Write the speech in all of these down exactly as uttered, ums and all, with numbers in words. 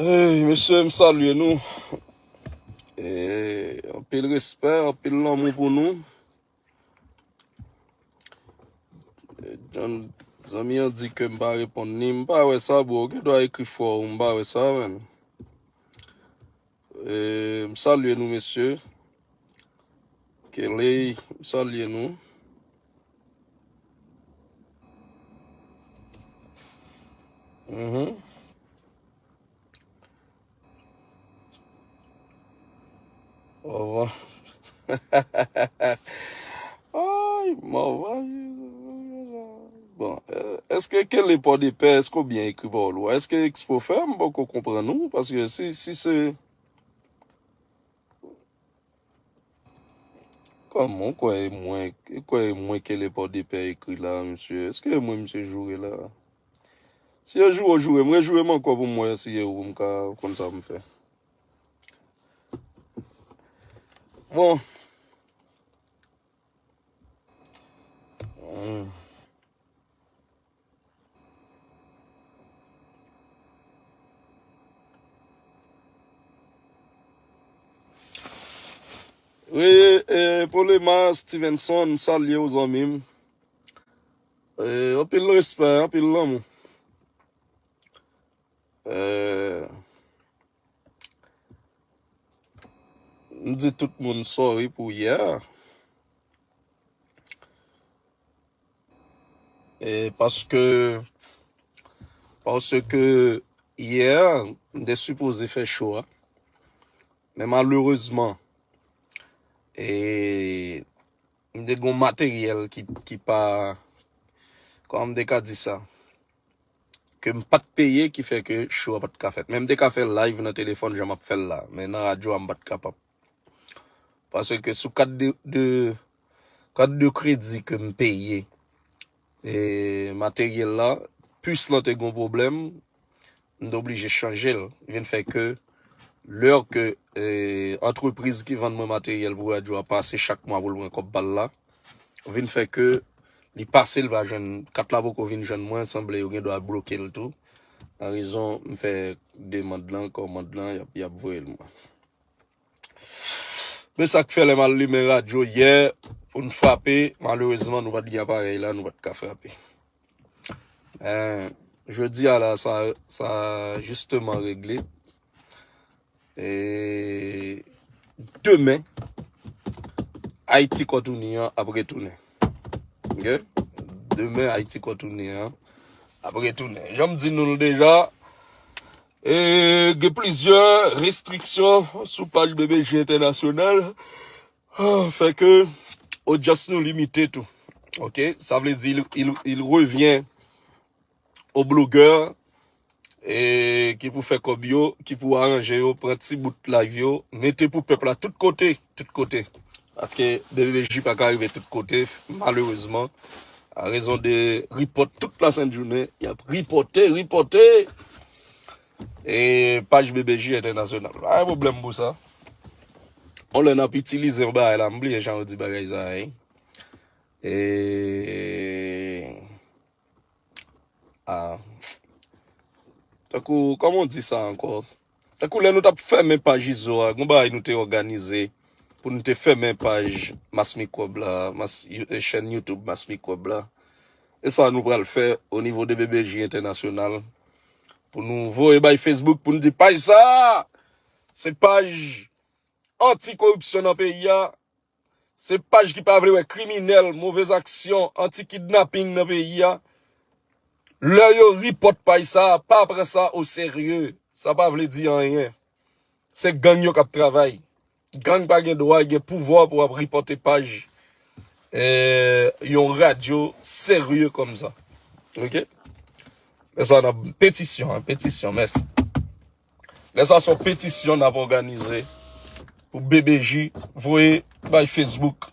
Hey, mesye, m salye nou. E, anpil respè, anpil lanmou pou nou. E, John, zanmi an di ke m pa reponn li. M pa wè sa, bro. Ou gen dwa ekri fò, m pa wè sa, menn. E, m salye nou, mesye. Kelly, m salye nou. Mhm. Au revoir. Ay, mwen, bon, euh, èske Kelly Pòdepè, èske w byen ekri pawòl ou a? Èske Expo fè a? M poko konprann ou, paske si, si se Kòman w kwè e mwen, e kwè e mwen Kelly Pòdepè ekri la, mesye? Èske e mwen misye joure la? Si yo joure, w joure m, rejoure m ankò pou m wè si e ou pou m ka konn sa pou m fè. Bon. Hmm. Wi, e, Polema Stevenson, m salye w, zanmi m. E, anpil respè, anpil lanmou. E, m di tout moun sorry pou yè a. E paske, paske yè, m te sipoze fè show a. Men malerezman, e, m te gen yon materyèl ki, ki pa, kòman m te ka di sa? Ke m pa t peye, ki fè ke show a pa t ka fèt. Men m te ka fè live nan telefòn, jan m ap fè l la. Men nan radyo a, m pa t kapab. Paske sou kat de, de, kat de kredi ke m peye, e, materyèl la, pis lan te gen pwoblèm, m te oblije chanje l. Vin fè ke, lè ke, e, antrepriz ki vann mwen materyèl pou radyo a pase chak mwa pou l pran kòb pa l la, vin fè ke li pase, l pa jwenn, kat la poko vin jwenn mwen, sanble yo gen dwa bloke l tou. An rezon, m fè demann lan, kòmand lan, y ap, y ap voye l mwen. Men sa k fè lè m al limen radyo yè pou n frape, malerezman, nou pa t gen aparèy la, nou pa t ka frape. Eh, jodi a la, sa, sa jisteman regle. E demen, Ayiti Kòtouni an ap retounen. Ok? Demen, Ayiti Kòtouni an ap retounen. Jan m di nou l deja, e gen plizyè restriksyon sou paj B B J Entènasyonal. Ah, fè ke odyans nou limite tou. Ok? Sa vle di, il, il, il revient aux blogueurs, e ki pou fè kòb yo, ki pou aranje yo, pran ti bout live yo, mete pou pèp la tout kote, tout kote. Paske B B J pa ka rive tout kote, malerezman. A rezon de ripòt tout la sent jounen, y ap ripòte, ripòte. E paj B B J entènasyonal. Pa gen pwoblèm pou sa. On lè n ap itilize yon bagay la, m bliye jan yo di bagay sa a, wi. E Ah. Tankou, kòman w di sa ankò? Tankou lè nou t ap fèmen paj Izo a, gon bagay nou te òganize pou nou te fèmen paj Mass Microbe la, Mass, eh, chèn YouTube Mass Microbe la. E sa nou pral fè o nivo de B B J entènasyonal. Pou nou voye bay Facebook, pou nou di paj sa a, se paj anti-koripsyon nan peyi a. Se paj ki pa vle wè kriminèl, movèz aksyon, anti-kidnaping nan peyi a. Lè yo ripòt paj sa a, pa pran sa o serye. Sa pa vle di anyen. Se gang yo k ap travay. Gang pa gen dwa, gen pouvwa pou ap ripòte paj, eh, yon radyo serye kòmsa. Ok? Lè sa nan petisyon, hein, petisyon, mèsi. Lè sa se yon petisyon n ap òganize pou B B J voye bay Facebook.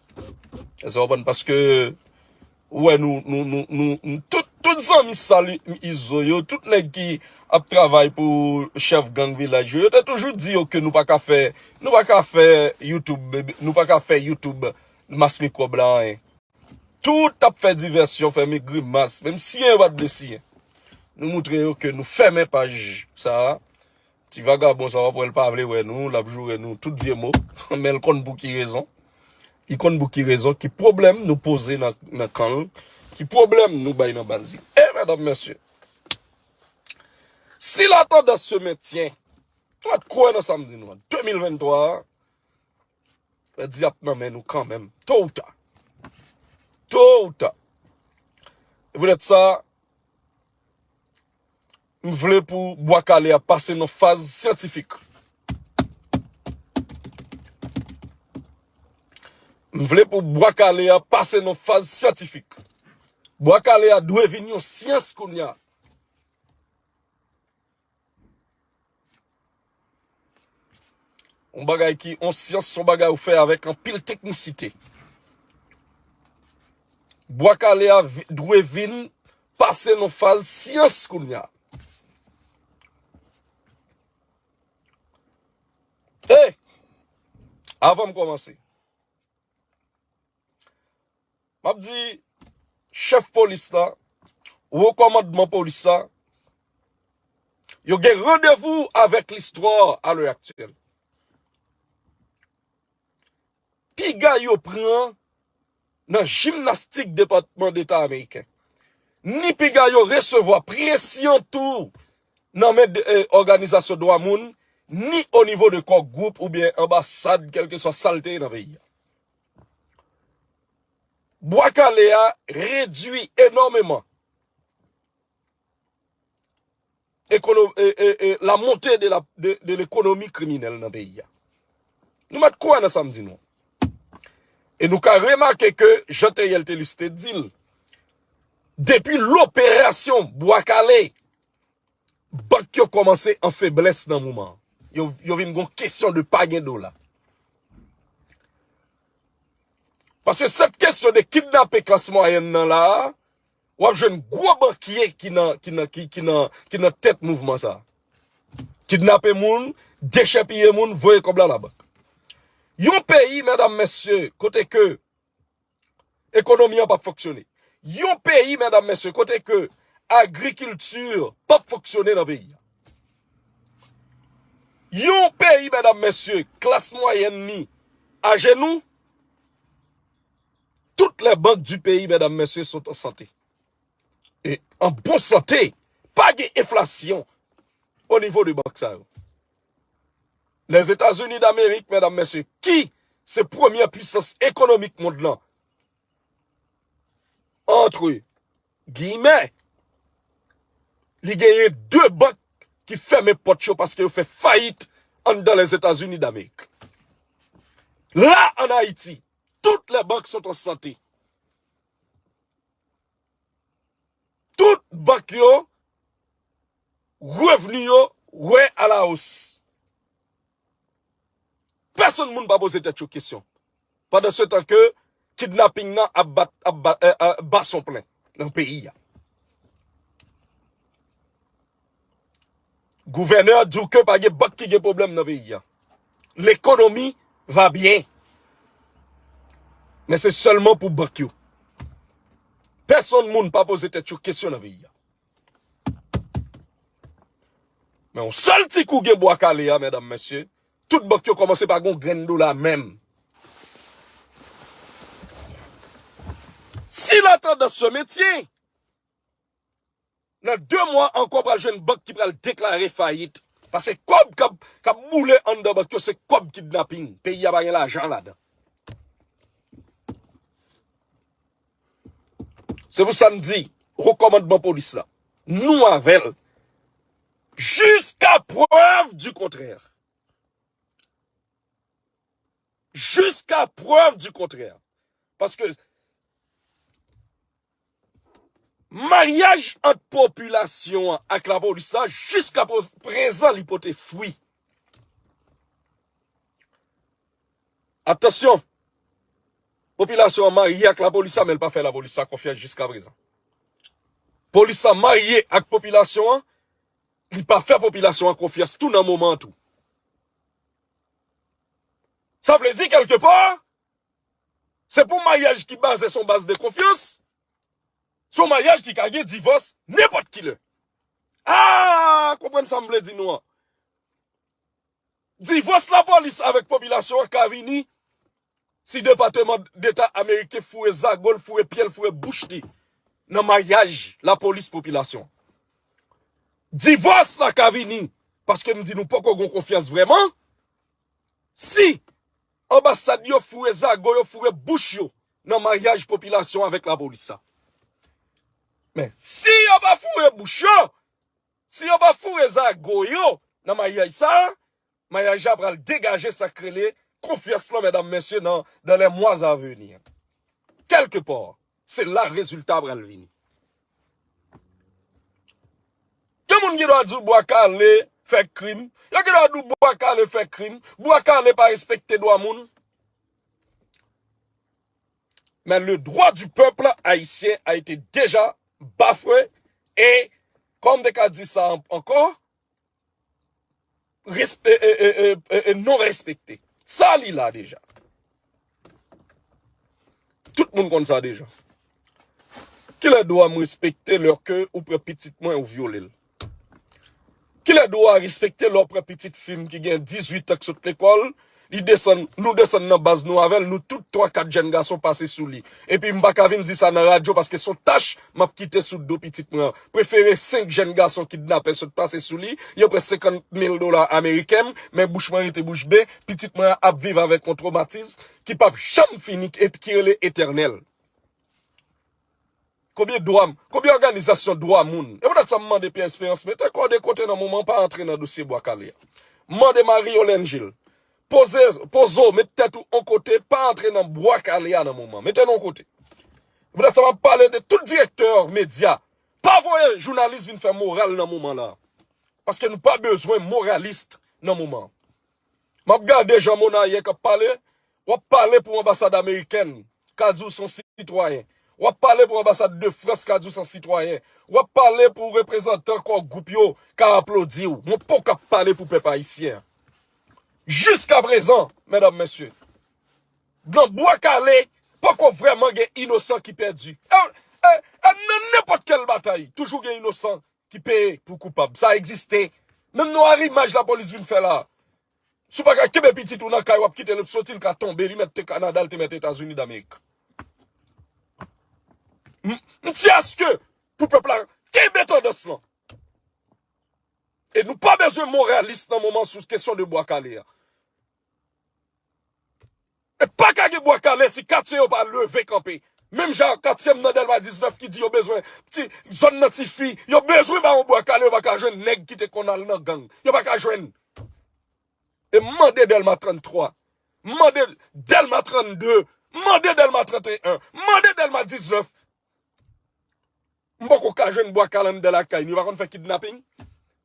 Èske w konprann? Paske, ou wè, nou, nou, nou, nou, nou, tout, tout zanmi sal Izo yo, tout nèg ki ap travay pou chèf gang vilaj yo, yo te toujou di yo ke nou pa ka fè, nou pa ka fè YouTube, B B, nou pa ka fè YouTube Mass Microbe la anyen. Tout ap fè divèsyon, fè men grimas, menm siyen yo pa t vle siyen. Nou moutre yo ke nou fèmen paj sa a. Ti vagabon sa w ap wè l pa vle wè nou, l ap joure nou tout vye mo, men l konn pou ki rezon. Li konn pou ki rezon, ki pwoblèm nou poze nan, nan kan l, ki pwoblèm nou bay nan baz li. E medam, mesye, si la tandans se mentyen, nou mèt kwè nan sa m di nou an, de mil venntwa a, di ap nan men nou kanmenm, to ou ta. To ou ta. E poutèt sa, m vle pou Bwa Kale a pase nan faz syantifik. M vle pou Bwa Kale a pase nan faz syantifik. Bwa Kale a dwe vin yon syans kounye a. Yon bagay ki, yon syans, se yon bagay ou fè avèk anpil teknisite. Bwa Kale a vi- dwe vin pase nan faz syans kounye a. E, avan m kòmanse, m ap di chèf polis la, wo kòmandman polis la, yo gen randevou avèk listwa a lè aktyèl. Piga yo pran nan jimnastik Depatman Deta ameriken, ni piga yo resevwa presyon tou nan men de- eh, òganizasyon dwa moun, ni o nivo de kò gwoup oubyen anbasad, kèlkeswa sa l te ye nan peyi a. Bwa Kale a redui enòmeman ekono- e, e, e, la montée de la, de, de l'économie criminelle nan peyi a. Nou mèt kwè nan sa m di nou. E nou ka remake ke Jean Thériel Thelus te di l, depi loperasyon Bwa Kale, bank yo kòmanse an feblès nan moman an. Yo, yo vin gon kesyon de pa gen dola. Paske sèt kesyon de kidnape klas mwayèn nan la a, w ap jwenn gwo bankye ki nan, ki nan, ki, ki nan, ki nan tèt mouvman sa a. Kidnape moun, dechèpiye moun, voye kòb la labank. Yon peyi, medam, mesye, kote ke ekonomi an p ap fonksyone. Yon peyi, medam, mesye, kote ke agrikilti p ap fonksyone nan peyi a. Yon peyi, medam, mesye, klas mwayèn li ajenou, toutes les banques du pays, medam, mesye, sont en santé. E an bon sante, pa gen enflasyon o nivo de bank sa yo. Lèzetazini Damerik, medam, mesye, ki se premyè pwisans ekonomik mond lan, antre giyimè, li genyen de bank ki fèmen pòt yo paske yo fè fayit anndan Lèzetazini Damerik. La, an Ayiti, toutes les banques sont en santé. Tout bank yo, revni yo, wè a la os. Pèsonn moun pa poze tèt yo kesyon. Pandan se tan ke kidnaping nan ap bat, ap bat, eh, eh, bason plen nan peyi a. Gouvènè a di w ke pa gen bank ki gen pwoblèm nan peyi a. L'économie va bien. Men se sèlman pou bank yo. Pèsonn moun pa poze tèt yo kesyon nan peyi a. Men yon sèl ti kou gen Bwa Kale a, medam, mesye, tout bank yo kòmanse pa gon grenn dola menm. Si la tandans se mentyen, nan de mwa ankò pral jwenn bank ki pral deklare fayit. Paske kòb k ap, k ap boule anndan bank yo, se kòb kidnaping. Peyi a pa gen lajan ladan. Se pou sa m di, wo kòmandman polis la, nou avè l, jusqu'à preuve du contraire. Jusqu'à preuve du contraire. Paske maryaj ant popilasyon an ak lapolis la, jiska poz- prezan, li pote fwi. Atansyon, popilasyon an marye ak lapolis la, men l pa fè lapolis la konfyans jiska prezan. Polis la marye ak popilasyon an, li pa fè popilasyon an konfyans tou nan moman an tou. Sa vle di, kèlkepa, se pou maryaj ki baze sou baz de konfyans, se yon maryaj ki ka gen divòs nenpòt ki lè. A, konprann sa m vle di nou an. Divòs lapolis avèk popilasyon an ka vini si Depatman Deta ameriken foure zago l, foure pye l, foure bouch li nan maryaj lapolis popilasyon. Divòs la ka vini, paske m di nou poko gon konfyans vrèman. Si anbasad yo foure zago yo, foure bouch yo nan maryaj popilasyon avèk lapolis sa. Men, si yo pa foure bouch yo, si yo pa foure zago yo nan maryaj sa, maryaj la pral degaje sa k rele konfyans lan, medam, mesye, nan dans les mois à venir. Kèlkepa, se la rezilta pral vini. Gen moun ki dwa di w Bwa Kale fè krim. Yo ki dwa di w Bwa Kale fè krim. Bwa Kale pa respekte dwa moun. Men le droit du peuple haïtien a été déjà bafoué. E, kòm m te ka di sa an- ankò, respe- e, e, e, e, e non respekte. Sa li la deja. Tout moun konn sa deja. Kilè dwa m respekte lè ke ou pran pitit mwen ou vyole l? Kilè dwa respekte lè w pran pitit fi m ki gen dizuit an k sot lekòl, li desann, nou desann nan baz nou avè l, nou tout twa kat jèn gason pase sou li. Epi m pa ka vin di sa nan radyo paske se yon tach m ap kite sou do pitit mwen an. Prefere senk jèn gason kidnapè sot pase sou li, yo pran senkant mil dola ameriken, men bouch mwen rete bouch be, pitit mwen an ap viv avèk yon twomatizm ki p ap janm fini, et ki rele etènèl. Konbyen dwa, konbyen òganizasyon dwa moun? E poutèt sa m mande Pierre Espérance, mete kò w de kote nan moman, pa antre nan dosye Bwa Kale a. M mande Mario Langil, poze, poze w, met tèt ou on kote, pa antre nan Bwa Kale a nan moman. Mete nou on kote. E poutèt sa m ap pale de tout direktè medya. Pa voye jounalis vin fè moral nan moman la. Paske nou pa bezwen moralis nan moman. M ap gade jan Mona yè k ap pale, w ap pale pou anbasad amerikèn, ka di w se yon sitwayen. W ap pale pou anbasad de Frans, ka di w se yon sitwayen. W ap pale pou reprezantan kò gwoup yo, ka aplodi w. Mwen poko ap pale pou pèp ayisyen an. Jiskaprezan, medam, mesye, nan Bwa Kale, poko vrèman gen inosan ki pèdi. E, e, e nan nenpòt kèl batay, toujou gen inosan ki peye pou koupab. Sa egziste. Menm nan arimaj lapolis vin fè la. Si w pa ka kenbe pitit ou nan kay, w ap kite l soti, l ka tonbe, li mèt te Kanada, l te mèt Etazini Damerik. M, m di aske pou pèp la kenbe tandans lan. E nou pa bezwen moralis nan moman sou kesyon de Bwa Kale a. E pa ka gen Bwa Kale si katye yo pa leve kanpe. Menm jan katye m nan Dèlma diznèf ki di yo bezwen ti zòn nan tifi, yo bezwen ba yon Bwa Kale, yo pa ka jwenn nèg ki te konn al nan gang. Yo pa ka jwenn. E m mande Dèlma tranntwa, m mande Dèlma trannde, m mande Dèlma tranteyen, m mande Dèlma diznèf. M poko ka jwenn Bwa Kale anndan lakay nou. Yo pa konn fè kidnaping?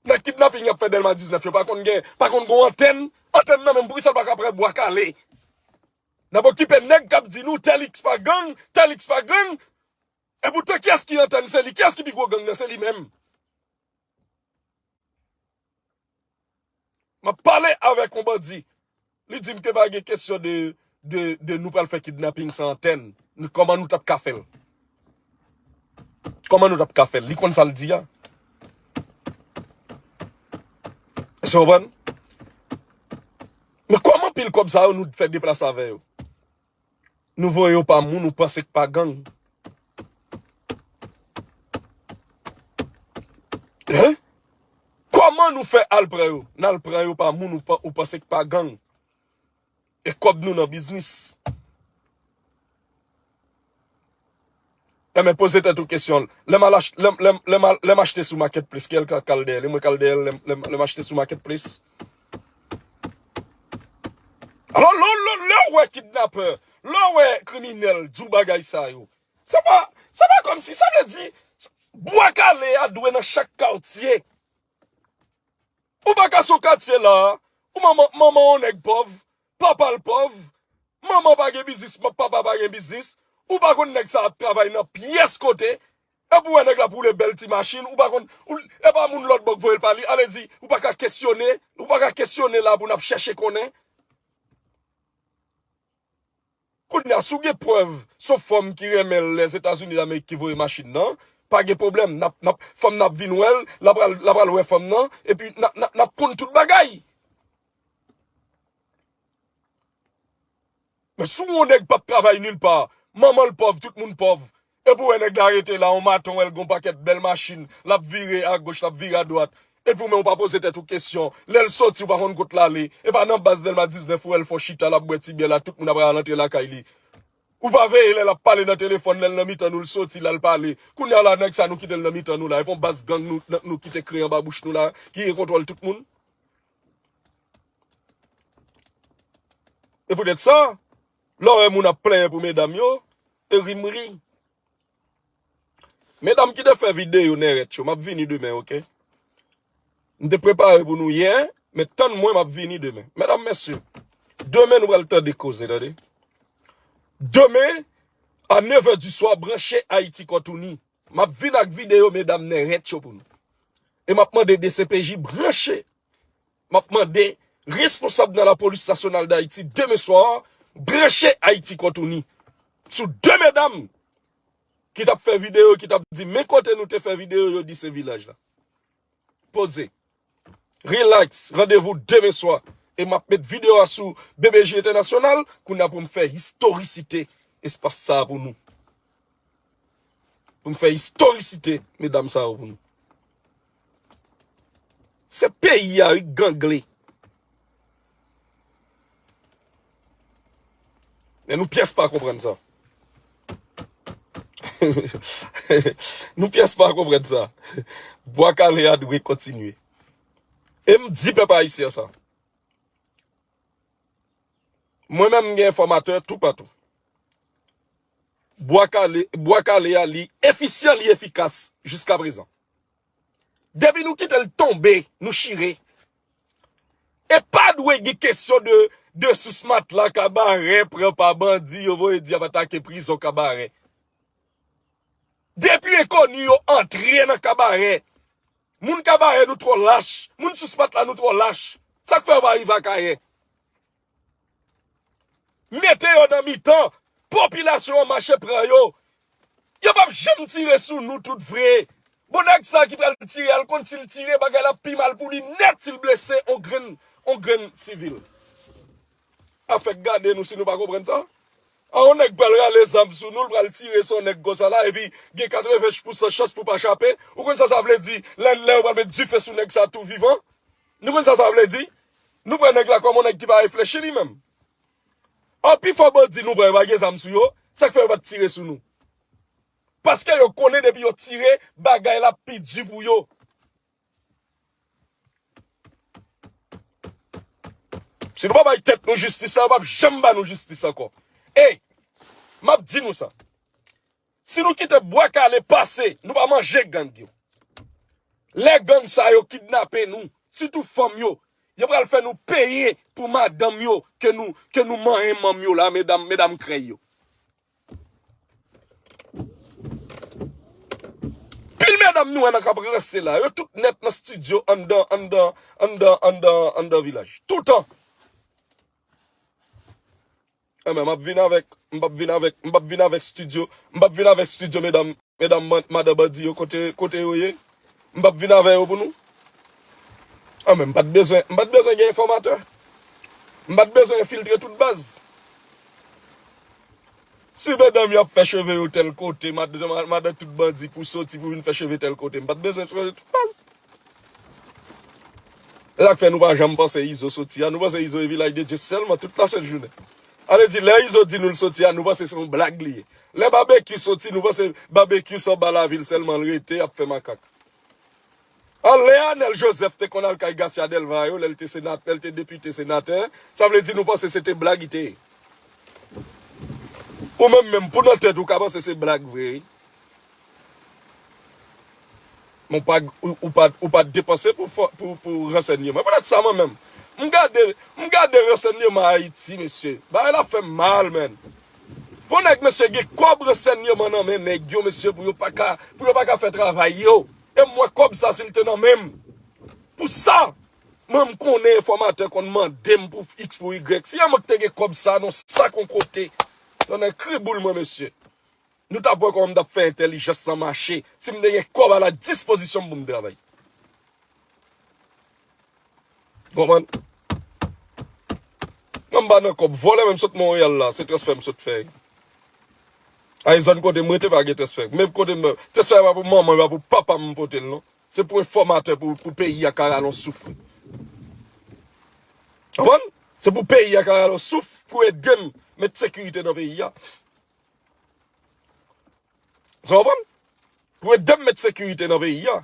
Nan kidnaping y ap fè Dèlma diznèf, yo pa konn gen, pa konn gon antèn? Antèn nan menm, poukisa l pa ka pran Bwa Kale? N ap okipe nèg k ap di nou tèl X pa gang, tèl X pa gang. E poutan kiyès ki antèn? Se li. Kiyès ki pi gwo gang nan? Se li menm. M ap pale avèk yon bandi. Li di m ke pa gen kesyon de, de, de nou pral fè kidnaping san antèn. Nou, kòman nou t ap ka fè l? Kòman nou t ap ka fè l? Li konn sa l di a. Èske w konprann? Men kòman pil kòb sa yo nou fè deplase avè yo? Nou voye yo pa moun ou panse k pa gang. Hein? Kòman nou fè al pran yo? N al pran yo pa moun ou pa, ou panse k pa gang. E kòb nou nan biznis. Enben, poze tèt ou kesyon. Lè m al ach-, lè, lè, lè m al, lè m achte sou Marketplace, kiyès k al dèyè l? E mwen k al dèyè l, lè m, lè m, lè m achte sou Marketplace. Alò, lè, lè, lè w wè kidnapè, lè w wè kriminèl di w bagay sa yo, se pa, se pa kòmsi, sa vle di, Bwa Kale a dwe nan chak katye. Ou pa ka sou katye la, ou manman, manman yon nèg pòv, papa l pòv, manman pa gen biznis, papa pa gen biznis, ou pa konn nèg sa ap travay nan pyès kote, epi w wè nèg la ap woule bèl ti machin, ou pa konn, ou, e pa moun lòt bò k voye l pa li, ale di, ou pa ka kesyone, ou pa ka kesyone la pou n ap chèche konnen. Kounye a, si w gen prèv, se yon fanm ki renmen l, Lèzetazini Damerik ki voye machin nan, pa gen pwoblèm, n ap, n ap, fanm nan ap vin wè l, l ap al, l ap al wè fanm nan, epi n ap, n ap, n ap konn tout bagay. Si yon nèg p ap travay nil pa, manman l pòv, tout moun pòv. Epi w wè nèg la rete la, yon maten w wè l gen yon pakèt bèl machin, l ap vire agoch, l ap vire adwat. Epi w menm ou pa poze tèt ou kesyon. Lè l soti, ou pa konn kot l ale. E pa nan baz Dèlma diznèf ou wè l fè yon chita, l ap bwè ti byè la, tout moun ap al antre lakay li. Ou pa veye lè l ap pale nan telefòn, lè l nan mitan nou, l soti, l al pale. Kounye a la, nèg sa nou kite l nan mitan nou la. E pa yon baz gang nou, nou kite kreye anba bouch nou la, ki gen kontwòl tout moun. E poutèt sa, lè w wè moun ap plenyen pou medam yo, e ri m ri. Medam ki te fè videyo nèrèt yo, m ap vini demen, oke? M te prepare pou nou yè, men tann mwen, m ap vini demen. Medam, mesye, demen nou pral tande koze, tande. Demen, a nèf è di swa, branche Ayiti Kòtouni. M ap vin ak videyo medam nèrèt yo pou nou. E m ap mande D C P J branche. M ap mande responsab nan Lapolis Nasyonal d Ayiti demen swa, branche Ayiti Kòtouni. Sou de medam ki t ap fè videyo, ki t ap di, men kote nou te fè videyo, yo di se vilaj la. Poze. Relax. Randevou demen swa. E m ap met videyo a sou B B J Entènasyonal, kounye a pou m fè istorisite espas sa a pou nou. Pou m fè istorisite, medam sa yo pou nou. Se peyi a, wi, k gangle. Men nou pyès pa konprann sa. Nou pyès pa konprann sa. Bwa kale a dwe kontinye. E m di pèp ayisyen sa. Mwen menm, m gen enfòmatè toupatou. Bwa kale, bwa kale a, li efisyan, li efikas jiskaprezan. Depi nou kite l tonbe, nou chire. E pa dwe gen kesyon de, de sous matla, Kabarè pran pa bandi, yo voye di y ap atake prizon Kabarè. Depi enkoni yo antre nan Kabarè, moun Kabarè nou twò lach, moun sous matla nou twò lach. Sa k fè yo pa rive Akayè? Mete yo nan mitan, popilasyon an mache pran yo. Yo p ap janm tire sou nou tout vre. Bon, nèg sa ki pral tire a, l konn si l tire, bagay la pi mal pou li nèt si l blese on grenn, on grenn sivil. Afè k gade nou si nou pa konprann sa. A, on nèg pral rale zam sou nou, l pral tire sou on nèg konsa la, epi gen katreven pousan chans pou pa chape. Ou konn sa sa vle di, lè, lè yo pral met dife sou nèg sa tou vivan? Nou konn sa sa vle di? Nou pran nèg la kòm on nèg ki pa reflechi li menm. An pifò bandi nou pran yo pa gen zam sou yo, sa k fè yo pa t tire sou nou. Paske yo konnen depi yo tire, bagay la pi di pou yo. Si nou pa bay tèt nou jistis la, yo p ap janm ba nou jistis ankò. E, m ap di nou sa. Si nou kite bwa kale pase, nou pa manje gang yo. Lè gang sa yo kidnape nou, sitou fanm yo, yo pral fè nou peye pou madanm yo ke nou, ke nou manyen manm yo la, medam, medam krèy yo. Pil medam nou wè nan k ap ranse la, yo tout nèt nan estidyo anndan, anndan, anndan, anndan, anndan vilaj. Toutan. Anben, m ap vin avèk, m p ap vin avèk, m p ap vin avèk estidyo, m p ap vin avèk estidyo, medam, medam, man-, madan bandi yo, kote, kote yo ye? M p ap vin avè yo pou nou. Anben, m pa t bezwen, m pa t bezwen gen enfòmatè. M pa t bezwen enfiltre tout baz. Si medam yo ap fè cheve yo tèl kote, mad-, ma-, madan tout bandi pou soti pou vin fè cheve tèl kote, m pa t bezwen cheve tout baz. E sa k fè nou pa janm panse Izo soti a. Nou panse Izo e Vilaj de Dye sèlman tout lasent jounen. Sa vle di, lè Izo di nou l soti a, nou panse se yon blag li ye. Lè Babekyou soti, nou panse Babekyou se anba lavil sèlman l rete, ap fè makak. An lè Anèl Jozèf te konn al kay Gasya Dèlva yo, lè l te senat-, lè l te depite senatè, sa vle di nou panse se te blag li te ye. Ou menm menm, pou nan tèt ou ka panse se blag vre, wi. Men w pa, ou, ou pa, ou pa depanse pou fò-, pou, pou ransèyman. Poutèt sa, mwen menm, m gade, m gade ransèyman Ayiti, mesye. Bagay la fè m mal, menn. Pou nèg, mesye, gen kòb ransèyman nan men nèg yo, mesye, pou yo pa ka, pou yo pa ka fè travay yo. E m wè kòb sa, si l te nan men m. Pou sa, mwen, m konnen enfòmatè konn mande m pou X, pou Y. Si yè mwen ki te gen kòb sa, nan sak yon kote. Nan, nan kriboul mwen, mesye. Nou t ap wè kòman m t ap fè entèlijans lan mache si m te gen kòb a la dispozisyon m pou m travay. Konprann? Non, m pa nan kòb. Vòlè menm sot Monreyal la, se transfè m sot fè. Ay zòn kote m rete pa gen transfè. Menm kote m, transfè pa pou manman, pa pou papa m pote l non. Se pou enfòmatè, pou, pou peyi a ka rale yon souf. Konprann? Se pou peyi a ka rale yon souf, pou ede m met sekirite nan peyi a. Sa w konprann? Pou ede m met sekirite nan peyi a.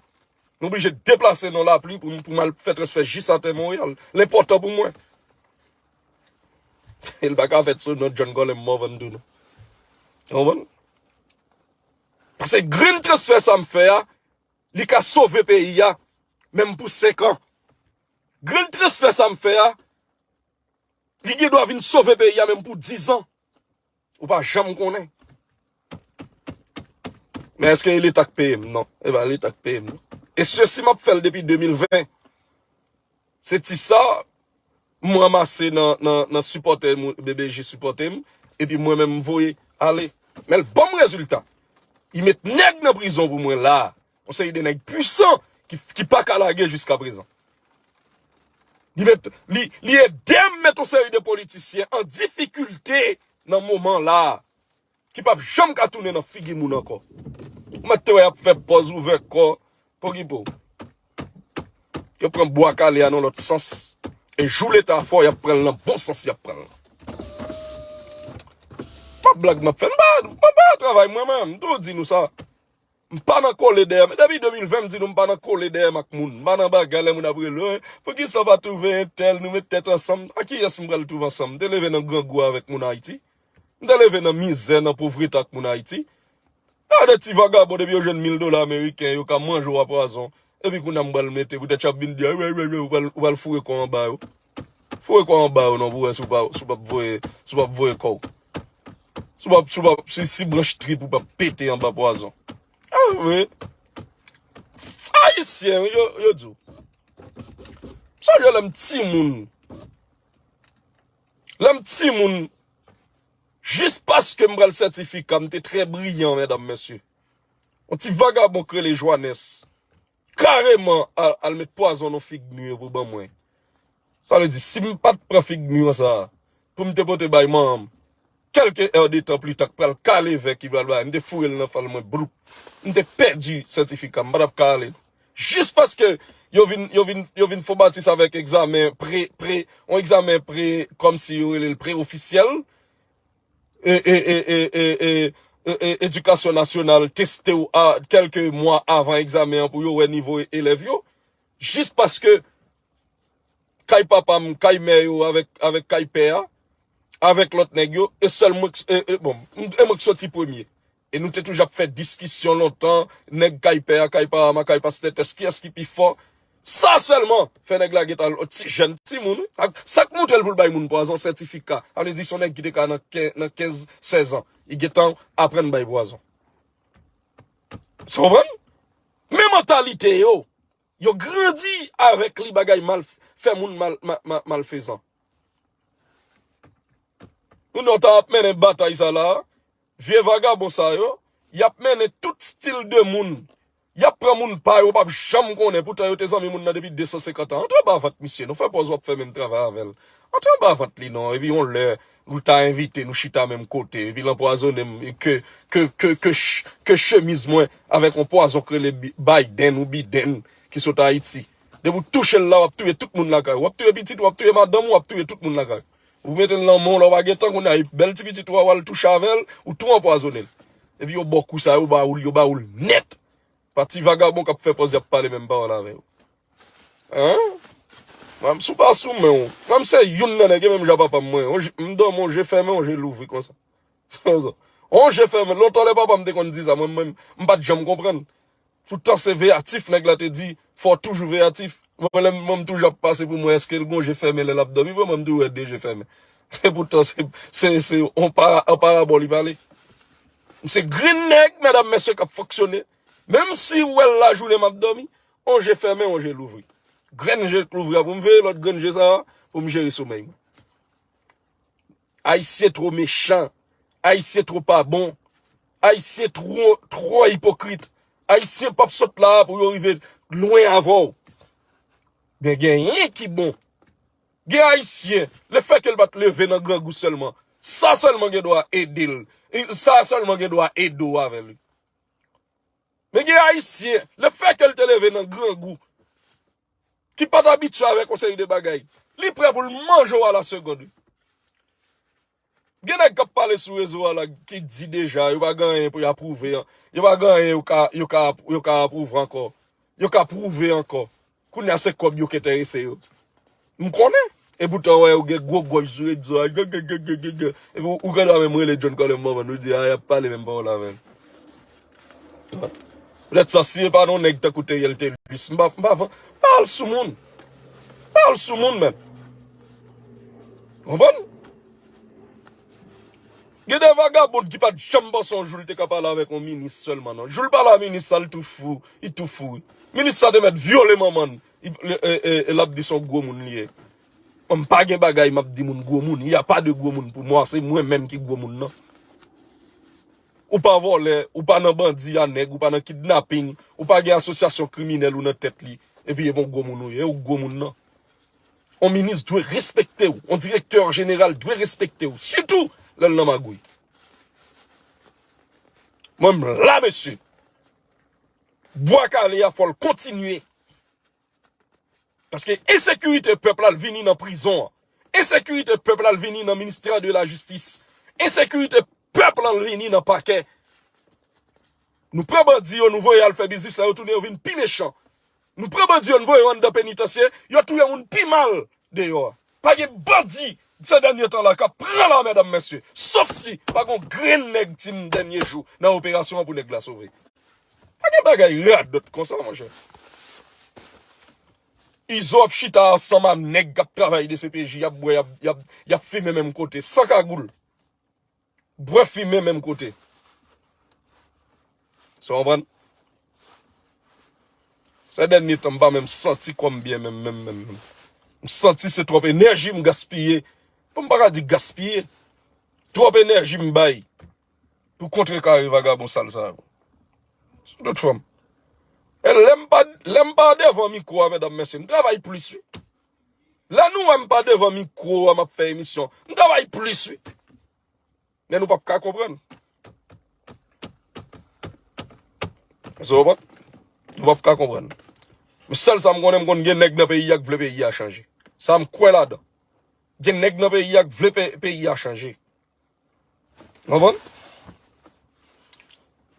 Nou oblije deplase nan lapli pou, pou m al fè transfè jis atè Monreyal. L enpòtan pou mwen. E l pa ka fèt sou non John Colem Morvan tou non. Ou konprann? Paske grenn transfè sa m fè a, li ka sove peyi a, menm pou senk an. Grenn transfè sa m fè a, li gen dwa vin sove peyi a menm pou diz an. Ou pa janm konnen. Men èske e Leta k peye m? Non. E pa Leta k peye m non. E sesi m ap fè l depi de mil ven. Se ti sa m ranmase nan, nan, nan sipòtè m, B B J sipòte m, epi mwen menm m voye ale. Men l ban m rezilta. Li met nèg nan prizon pou mwen la. Yon seri de nèg pwisan ki, ki pa ka lage jiska prezan. Li met, li, li ede m met yon seri de politisyen an difikilte nan moman la a, ki p ap janm ka tounen nan figi moun ankò. Ou mèt te wè y ap fè pòz ouvè kò, pokipo. Yo pran bwa kale a nan lòt sans. E jou Leta fò, y ap pran l nan bon sans, y ap pran l. Pa blag m ap fè, m pa, m pa travay mwen menm, m toujou di nou sa. M pa nan kole dèyè, depi de mil ven m di nou m pa nan kole dèyè m ak moun. M pa nan bagay lè moun ap rele, "Poukisa w pa twouve entèl, nou met tèt ansanm?" A kiyès m pral twouve ansanm? M te leve nan grangou avèk moun Ayiti. M te leve nan mizè, nan povrete ak moun Ayiti. Gade ti vagabon depi yo jwenn mil dola ameriken, yo ka manje w a pwazon. Epi kounye a m pral mete, poutèt y ap vin di, "Ay, ay, ay, ay, ou pral, ou pral foure kò w anba yo." Foure kò w anba yo non, pou wè si w pa, si w p ap voye, si w p ap voye kò w. Si w p ap, si w p ap, si, si branch trip ou p ap pete anba pwazon. A, wi. Ayisyen, yo, yo di w. M sonje lè m timoun. Lè m timoun, jis paske m pral sètifika, m te trè briyan, medam, mesye. Yon ti vagabon k rele Joanes, kareman al, al met pwazon nan fig mi yo pou ban mwen. Sa vle di, si m pa t pran fig mi an sa a, pou m te pote bay manman m, kèlke è de tan pli ta k pral kale vè ki pral bay, m te foure l nan fal mwen, bloup. M te pèdi sètifika, m pa t ap ka ale. Jis paske yo vin, yo vin, yo vin fè w batis avèk egzamen pre, pre, yon egzamen pre, kòmsi yo rele l pre-ofisyèl, e, e, e, e, e, e, e, e, edikasyon nasyonal teste w a, kèlke mwa avan egzamen an pou yo wè nivo elèv yo, jis paske kay papa m, kay mè yo avèk, avèk kay pè a, avèk lòt nèg yo, e sèl mwen k, e, e, bon, m, e mwen k soti premye. E nou te toujou ap fè diskisyon lontan, nèg kay pè a, kay pa a, kay pastè tès, kiyès ki pi fò. Sa sèlman fè nèg la gentan ti jèn, timoun, wi. Sa, sa k montre l pou l bay moun pwazon, sètifika. Sa vle di se yon nèg ki te ka nan ken, nan kenz, sèz an. Li gentan aprann bay pwazon. Sa w konprann? Men mantalite yo, yo grandi avèk li, bagay mal, fè moun mal, ma, ma, malfezan. Kounye a w ta ap mennen batay sa la, vye vagabon sa yo, y ap mennen tout stil de moun. Y ap pran moun pa yo, w p ap janm konnen. Poutan yo te zanmi moun nan depi de san senkant an. Antre anba vant misye, non, fè pòz w ap fè menm travay avè l. Antre anba vant li non, epi yon lè, nou ta envite, nou chita menm kote, epi l anpwazonnen m, e ke, ke, ke, ke, ch-, ke chemiz mwen avèk yon pwazon k rele Bi-, Biden ou Biden ki sot Ayiti. Depi w touche l la, w ap touye tout moun lakay ou. W ap touye pitit ou, w ap touye madanm ou, w ap touye tout moun lakay ou. Ou mete l nan men w la, w pa gen tan kounye a, e bèl ti pitit ou a, w al touche avè l, ou tou anpwazonnen l. Epi yo ba w kou sa, yo ba ou l, yo ba ou l nèt. Pa ti vagabon k ap fè pòz y ap pale menm pawòl avè w. Hein? Mwen, si w pa sou men w. Mwen, m se youn nan nèg, e menm jan papa m mwen. On je, m dòmi, on je fèmen, on je louvri konsa. On je fèmen. Lontan lè papa m te konn di sa, mwen, mwen, m pa t janm konprann. Poutan se veyatif, nèg la te di, fò w toujou veyatif. Mwen, lè m, mwen, m toujou ap pase pou mwen, èske l gon je fèmen lè l ap dòmi? Mwen, mwen, m toujou wè de je fèmen. E poutan, se, se, se on para, on parabòl li pale. M se grenn nèg, medam, mesye, k ap fonksyone. Menm si w wè l lajounen m ap dòmi, on je fèmen, on je louvri. Grenn je k louvri a pou m veye, lòt grenn je sa a pou m jere somèy mwen. Ayisyen twò mechan. Ayisyen twò pa bon. Ayisyen twò, twò ipokrit. Ayisyen p ap sot la a pou yo rive lwen avè w. Men gen yen ki bon. Gen Ayisyen, lefètke l pa t leve nan grangou sèlman, sa sèlman gen dwa ede l. Sa sèlman gen dwa ede w avè l. Men gen Ayisyen, lefètke l te leve nan grangou, ki pa t abitye avèk yon seri de bagay, li prè pou l manje w a la segond, wi. Gen nèg k ap pale sou rezo a la ki di deja yo pa gen anyen pou y apwouve an. Yo pa gen anyen yo ka, yo ka, yo ka apwouve ankò. Yo ka pwouve ankò. Kounye a se kòb yo k enterese yo. M konnen. Epoutan wè yo gen gwo gòj sou rezo a. Epi ou, ou gen dwa menm rele John Colem Morvan, ou di a y ap pale menm pawòl avè l. Poutèt sa, si e pa nan yon nèg tankou Theriel Thelus, m pa, m pa, pa al sou moun. Pa al sou moun, menm. Konprann? Gen de vagabon ki pa t janm panse yon jou l te ka pale avèk yon minis sèlman, non. Jou l pale a minis sa, l tou fou, li tou fou, wi. Minis sa te mèt vyole manman l, li, e, e, e, l ap di se yon gwo moun li ye. Mwen, m pa gen bagay m ap di moun gwo moun. Y a pa de gwo moun pou mwen, se mwen menm ki gwo moun nan. Ou pa vòlè, ou pa nan bandi a nèg, ou pa nan kidnaping, ou pa gen asosyasyon kriminèl ou nan tèt li, epi e pa yon gwo moun ou ye, ou gwo moun nan. On minis dwe respekte w, on direktè jeneral dwe respekte w, sitou lè l nan magouy. Mwen, m la, mesye. Bwa kale a, fò l kontinye. Paske ensekirite pèp la, l vini nan prizon an. Ensekirite pèp la, l vini nan ministè de la jistis. Ensekirite pèp la, l vini nan pakè. Nou pran bandi yo, nou voye al fè biznis la, yo tounen, yo vin pi mechan. Nou pran bandi yo, nou voye yo anndan penitansye, yo touye moun pi mal deyò a. Pa gen bandi, se dènye tan la, k ap pran la, medam, mesye. Sof si pa gen grenn nèg Team Dènye Jou nan operasyon an pou nèg la sove. Pa gen bagay radòt konsa, monchè. Izo ap chita ansanm a nèg k ap travay D C P J, y ap bwè, y ap, y ap, y ap fimen menm kote, san kagoul. Bwè fimen menm kote. Sa w konprann? Sè dènye tan, m pa menm santi kò m byen menm, menm, menm, menm. M santi se twòp enèji m gaspiye. Bon, m pa ka di gaspiye. Twòp enèji m bay pou kontrekare vagabon sal sa yo. Sou tout fòm. E lè m pa, lè m pa devan mikwo a, medam, mesye, m travay plis, wi. Lè nou wè m pa devan mikwo a, m ap fè emisyon, m travay plis, wi. Men nou p ap ka konprann. Èske w konprann? Nou p ap ka konprann. Men sèl sa m konnen, m konn gen nèg nan peyi a k vle peyi a chanje. Sa m kwè ladan. Gen nèg nan peyi a k vle pe-, peyi a chanje. Konprann?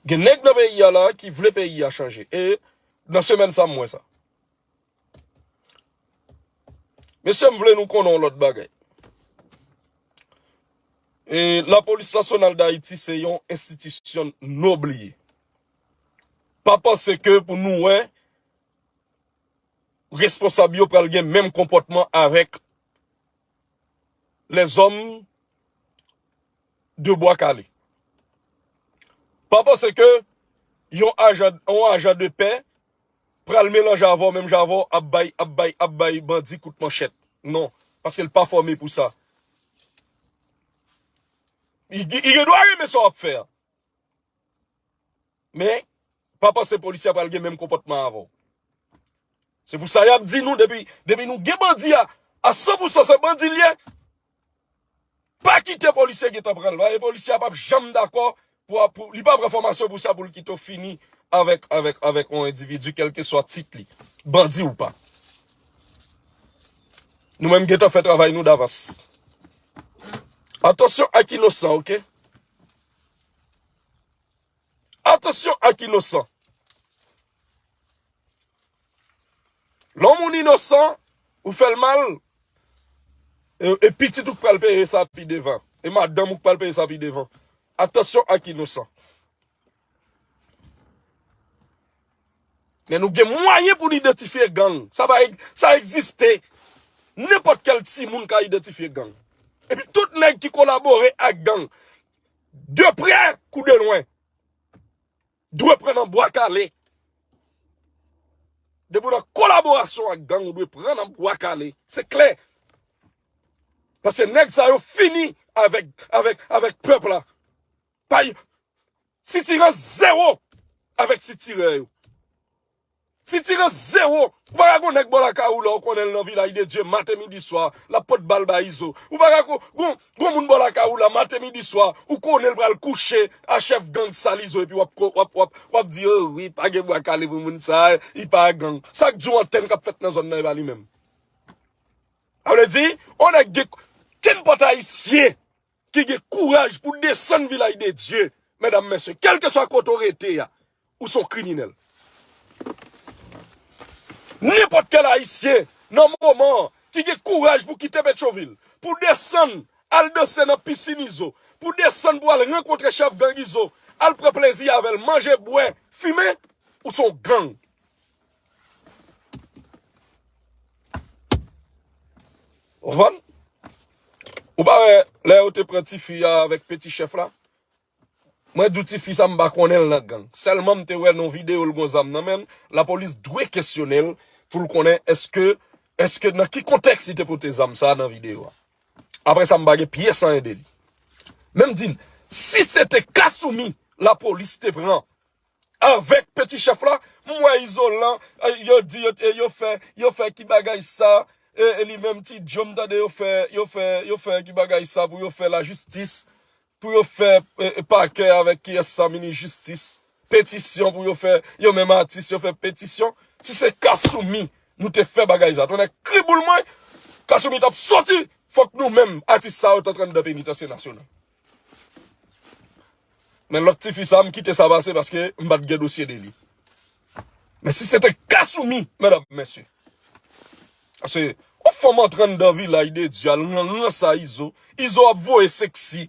Gen nèg nan peyi a la ki vle peyi a chanje. E nan semèn sa, m wè sa. Mesye, m vle nou konnen yon lòt bagay. E, Lapolis Nasyonal d Ayiti se yon enstitisyon nob li ye. Pa panse ke pou nou wè responsab yo pral gen menm konpòtman avèk lèzòm de Bwa Kale. Pa panse ke yon ajan, yon ajan de pè pral melanje avè w, menm jan avè w, ap bay, ap bay, ap bay bandi kout manchèt. Non, paske l pa fòme pou sa. Li, li gen dwa renmen sa w ap fè a. Men, pa panse polisye a pral gen menm konpòtman avè w. Se pou sa y ap di nou, depi, depi nou gen bandi a, a san pou san se bandi l ye. Pa kite polisye gentan pran l. Paske polisye a p ap janm dakò pou, pou, li pa pran fòmasyon pou sa, pou l kite w fini avèk, avèk, avèk yon endividi, kèlkeswa tit li. Bandi ou pa. Nou menm gentan fè travay nou davans. Atansyon ak inosan, oke? Atansyon ak inosan. Lè yon moun inosan, ou fè l mal, e, e pitit ou k pral peye sa pi devan. E madanm ou k pral peye sa pi devan. Atansyon ak inosan. Men nou gen mwayen pou n idantifye gang. Sa pa, sa egziste. Nenpòt kèl timoun ka idantifye gang. Epi tout nèg ki kolabore ak gang, de prè kou de lwen, dwe pran nan bwa kale. Depi w nan kolaborasyon ak gang, ou dwe pran nan bwa kale. Se klè. Paske nèg sa yo fini avèk, avèk, avèk pèp la. Pa, sitirans zewo avèk sitirè yo. Sitirans zewo. Ou pa ka gon nèg bò lakay ou la, ou konnen l nan Vilaj de Dye, maten, midi, swa, l ap pot bal bay Izo. Ou pa ka gon, gon, gon moun bò lakay ou la, maten, midi, swa, ou konnen l pral kouche a chèf gang sal Izo, epi w ap, w ap, w ap, w ap di, "Oh wi, pa gen bwa kale pou moun sa, li pa gang." Sa k di w antèn k ap fèt nan zòn nan, e pa li menm. Sa vle di, on nèg gen, kenpòt ayisyen ki gen kouraj pou desann Vilaj de Dye, medam, mesye, kèlkeswa kote w rete a, ou se yon kriminèl. Nenpòt kèl ayisyen, nan moman an, ki gen kouraj pou kite Petyonvil, pou desann, al danse nan pisin Izo, pou desann, pou al rankontre chèf gang Izo, al pran plezi avè l, manje, bwè, fimen, ou se yon gang. Ou konprann? Ou pa wè lè yo te pran tifi a avèk peti chèf la? Mwen di w tifi sa m pa konnen l nan gang. Sèlman m te wè nan videyo l gon zam nan men l, lapolis dwe kesyone l pou l konnen èske, èske nan ki kontèks li te pote zam sa a nan videyo a. Apre sa m pa gen pyès anyen de li. Men m di l, si se te Kassoumi lapolis te pran avèk peti chèf la, m wè Izolan, eh, yo di yo, eh, yo fè, yo fè ki bagay sa, eh, eh, li menm Ti Djo m tande yo fè, yo fè, yo fè ki bagay sa pou yo fè lajistis, pou yo fè, eh, eh, pakè avèk kiyès sa, minis jistis, petisyon pou yo fè, yo menm atis yo fè petisyon. Si se Kassoumi nou te fè bagay sa, tonnè kriboul mwen, Kassoumi t ap soti, fòk nou menm atis sa yo t antre anndan penitansye nasyonal. Men lòt tifi sa, m kite sa pase paske m pa t gen dosye de li. Men si se te Kassoumi, medam, mesye. Paske, yon fanm antre anndan Vilaj de Dye, al nan rans a Izo. Izo ap voye seksi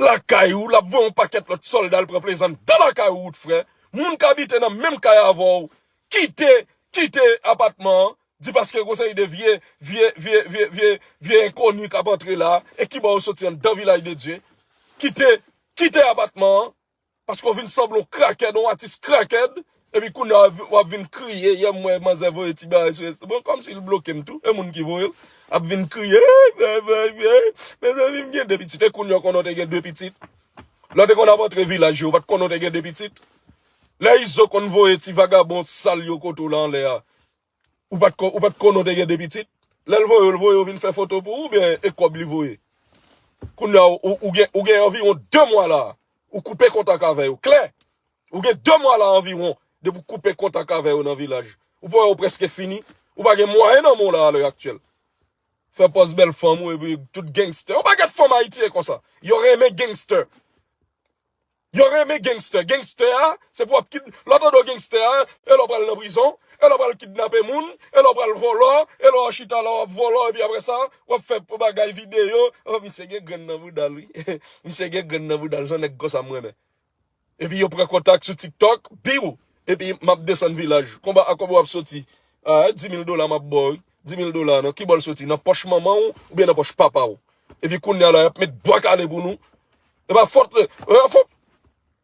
lakay ou, l ap voye yon pakèt lòt sòlda, l pran plezi anndan lakay ou, wout frè. Moun k abite nan menm kay avè w, kite, kite apatman an, di paske gon seri de vye, vye, vye, vye, vye, vye enkoni k ap antre la, e ki bò yo soti anndan Vilaj de Dye. Kite, kite apatman an, paske w vin sanble yon krakèd, yon atis krakèd, epi kounye a w ap vin kriye, yè m wè manzè voye ti bagay sou Insta, bon, kòmsi l bloke m tou, e moun ki voye l, ap vin kriye, "Ey, ey, ey, ey, mezanmi, m gen de pitit." E kounye a w konnen w te gen de pitit. Lè w te konn ap antre Vilaj yo, w pa t konnen w te gen de pitit. Lè Izo konn voye ti vagabon sal yo kote w la anlè a, ou pa t ko-, ou pa t konnen w te gen de pitit. Lè l voye w, l voye w vin fè foto pou ou, oubyen e kòb li voye? Kounye a, ou, ou gen, ou gen anviwon de mwa la. Ou koupe kontak avè yo. Klè! Ou gen de mwa la anviwon depi w koupe kontak avè yo nan Vilaj. Ou pa wè yo prèske fini? Ou pa gen mwayen nan men w la alè aktyèl. Fè pòz bèl fanm ou epi tout gangster. Yon pakèt fanm Ayiti e konsa. Yo renmen gangster. Yo renmen gangster. Gangster a, se pou w ap kid-, lè w tande w gangster a, e lè w pral nan prizon, e lè w pral kidnape moun, e lè w pral vòlò, e lè w chita la w ap vòlò, epi apre sa, w ap fè bagay videyo. Oh, misye gen grenn nan bouda l, wi. Misye gen grenn nan bouda l, jan nèg konsa m renmen. Epi yo pran kontak sou TikTok, biw! Epi m ap desann Vilaj. Konba a kòb w ap soti. Ah, dis mil dola m ap ba w, wi. Dis mil dola, nan ki bò l soti? Nan pòch manman w oubyen nan pòch papa w? Epi kounye a la, y ap met bwa kale pou nou. E pa fòt, e pa fòt.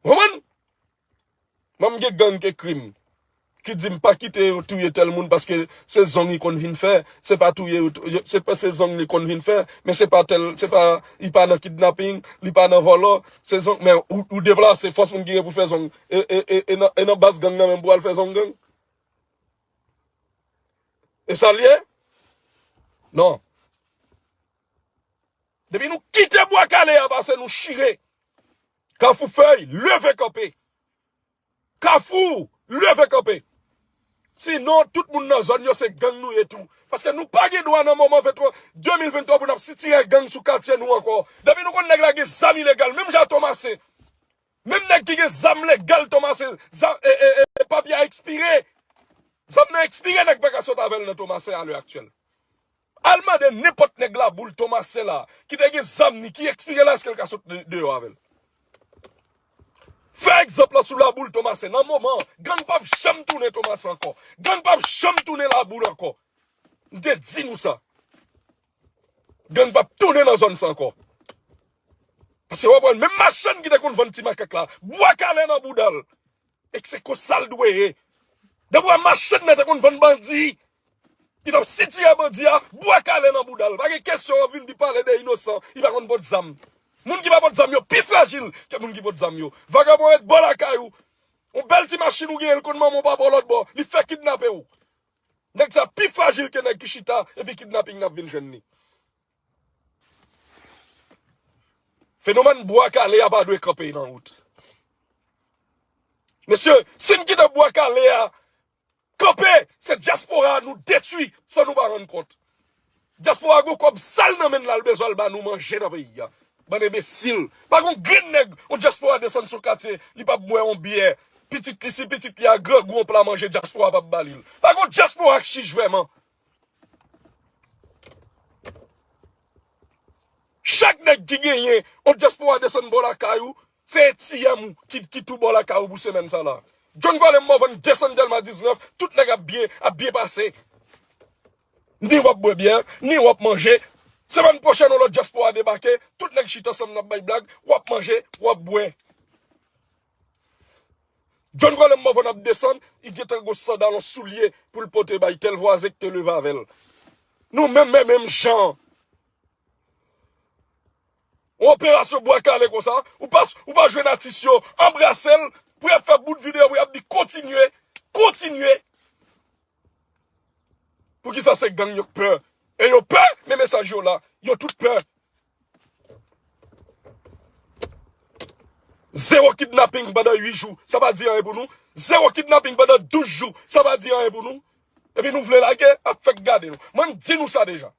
Konprann? Mwen m gen gang k ekri m, ki di m pa kite yo touye tèl moun paske se zong li konn vin fè, se pa touye yo, tou-, yo, se pa se zong li konn vin fè, men se pa tèl, se pa, li pa nan kidnaping, li pa nan vòlò, se zong, men ou, ou deplase, fòs moun ki gen pou fè zong, e, e, e, e nan, e nan baz gang nan menm pou al fè zong gang? E sa l ye? Non. Depi nou kite bwa kale a pase, nou chire. Kafou Fèy, leve kanpe. Kafou, leve kanpe. Sinon, tout moun nan zòn yo se gang nou ye tou. Paske nou pa gen dwa nan moman venntwa, de mil venntwa pou n ap sitire gang sou katye nou ankò. Depi nou konn nèg la gen zam ilegal, menm jan Tomasen. Menm nèg ki gen zam legal Tomasen, zam, e, e, e, papye a ekspire. Zam nan ekspire, nèg pa ka sot avè l nan Tomasen a lè aktyèl. Al mande nenpòt nèg Laboul Tomasen la, ki te gen zam ni, ki ekspire la, èske l ka sot de-, deyò avè l? Fè egzanp lan sou Laboul Tomasen. Nan moman an, gang p ap janm tounen Tomasen ankò. Gang p ap janm tounen Laboul ankò. M te di nou sa. Gang p ap tounen nan zòn sa ankò. Paske w ap wè menm machann ki te konn vann ti makak la, bwa kale nan bouda l. E se konsa l dwe ye. Depi w wè machann nan te konn vann bandi, li t ap sitire bandi a, bwa kale nan bouda l. Pa gen kesyon w ap vin di pale de inosan, li pa konn pot zam. Moun ki pa pot zam yo pi frajil ke moun ki pot zam yo. Vagabon ret bò lakay ou. Yon bèl ti machin ou genyen, l konn manman w papa w lòt bò. Li fè kidnape w. Nèg sa pi frajil ke nèg ki chita epi kidnaping n ap vin jwenn li. Fenomèn bwa kale a pa dwe kanpe nan wout. Mesye, si n kite bwa kale a kanpe, se dyaspora a nou detwi san nou pa rann kont. Dyaspora a gon kòb sal nan men l, l al bezwen al ba nou manje nan peyi a. Bann enbesil. Pa gon grenn nèg yon dyaspora desann sou katye, li p ap bwè yon byè. Pitit li, si pitit li a grangou, yon pla manje dyaspora p ap ba li l. Pa gon dyaspora k chich vrèman. Chak nèg ki genyen yon dyaspora desann bò lakay ou, se etiyèm ou ki, ki tou bò lakay ou pou semèn sa la. John Colem Morvan desann Dèlma diznèf, tout nèg ap byen, ap byen pase. Ni w ap bwè byè, ni w ap manje. Semèn pwochèn, yon lòt dyaspora debake, tout nèg chita ansanm, n ap bay blag, w ap manje, w ap bwè. John Colem Morvan ap desann, li gentan gon sandal, yon soulye pou l pote bay tèl vwazen ki te leve avè l. Nou menm, men menm jan. Yon operasyon bwa kale konsa, ou pa, ou pa jwenn atis yo, anbrase l, pou y ap fè bout videyo, pou y ap di kontinye, kontinye. Poukisa se gang yo k pè? E yo pè, men mesaj yo la, yo tout pè. Zewo kidnaping pandan uit jou, sa pa di anyen pou nou. Zewo kidnaping pandan douz jou, sa pa di anyen pou nou. Epi nou vle lage, ap fèk gade nou. Mwen m di nou sa deja.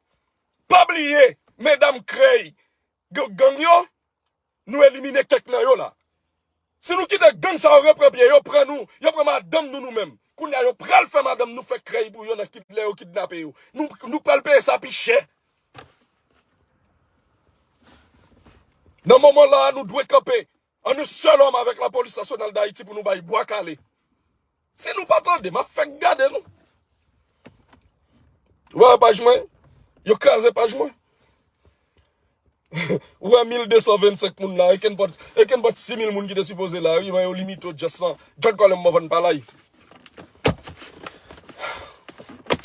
Pa bliye, medam krèy, g-, gang yo, nou elimine kèk nan yo la. Si nou kite gang sa yo repran pye, yo pran nou, yo pran madanm nou nou menm. Kounye a yo pral fè madanm nou fè krèy pou yo nan kid-, lè yo kidnape yo. Nou, nou pral peye sa pi chè. Nan moman la a, nou dwe kanpe an un sèl òm avèk Lapolis Nasyonal d Ayiti pou nou bay bwa kale. Si nou pa tande, m ap fèk gade nou. Ou wè paj mwen? Yo kraze paj mwen. Ou wè mil de san vennsenk moun la, e kenpòt, e kenpòt sis mil moun ki te sipoze la, wi, men yo limite yo just san. John Colem Morvan pa live.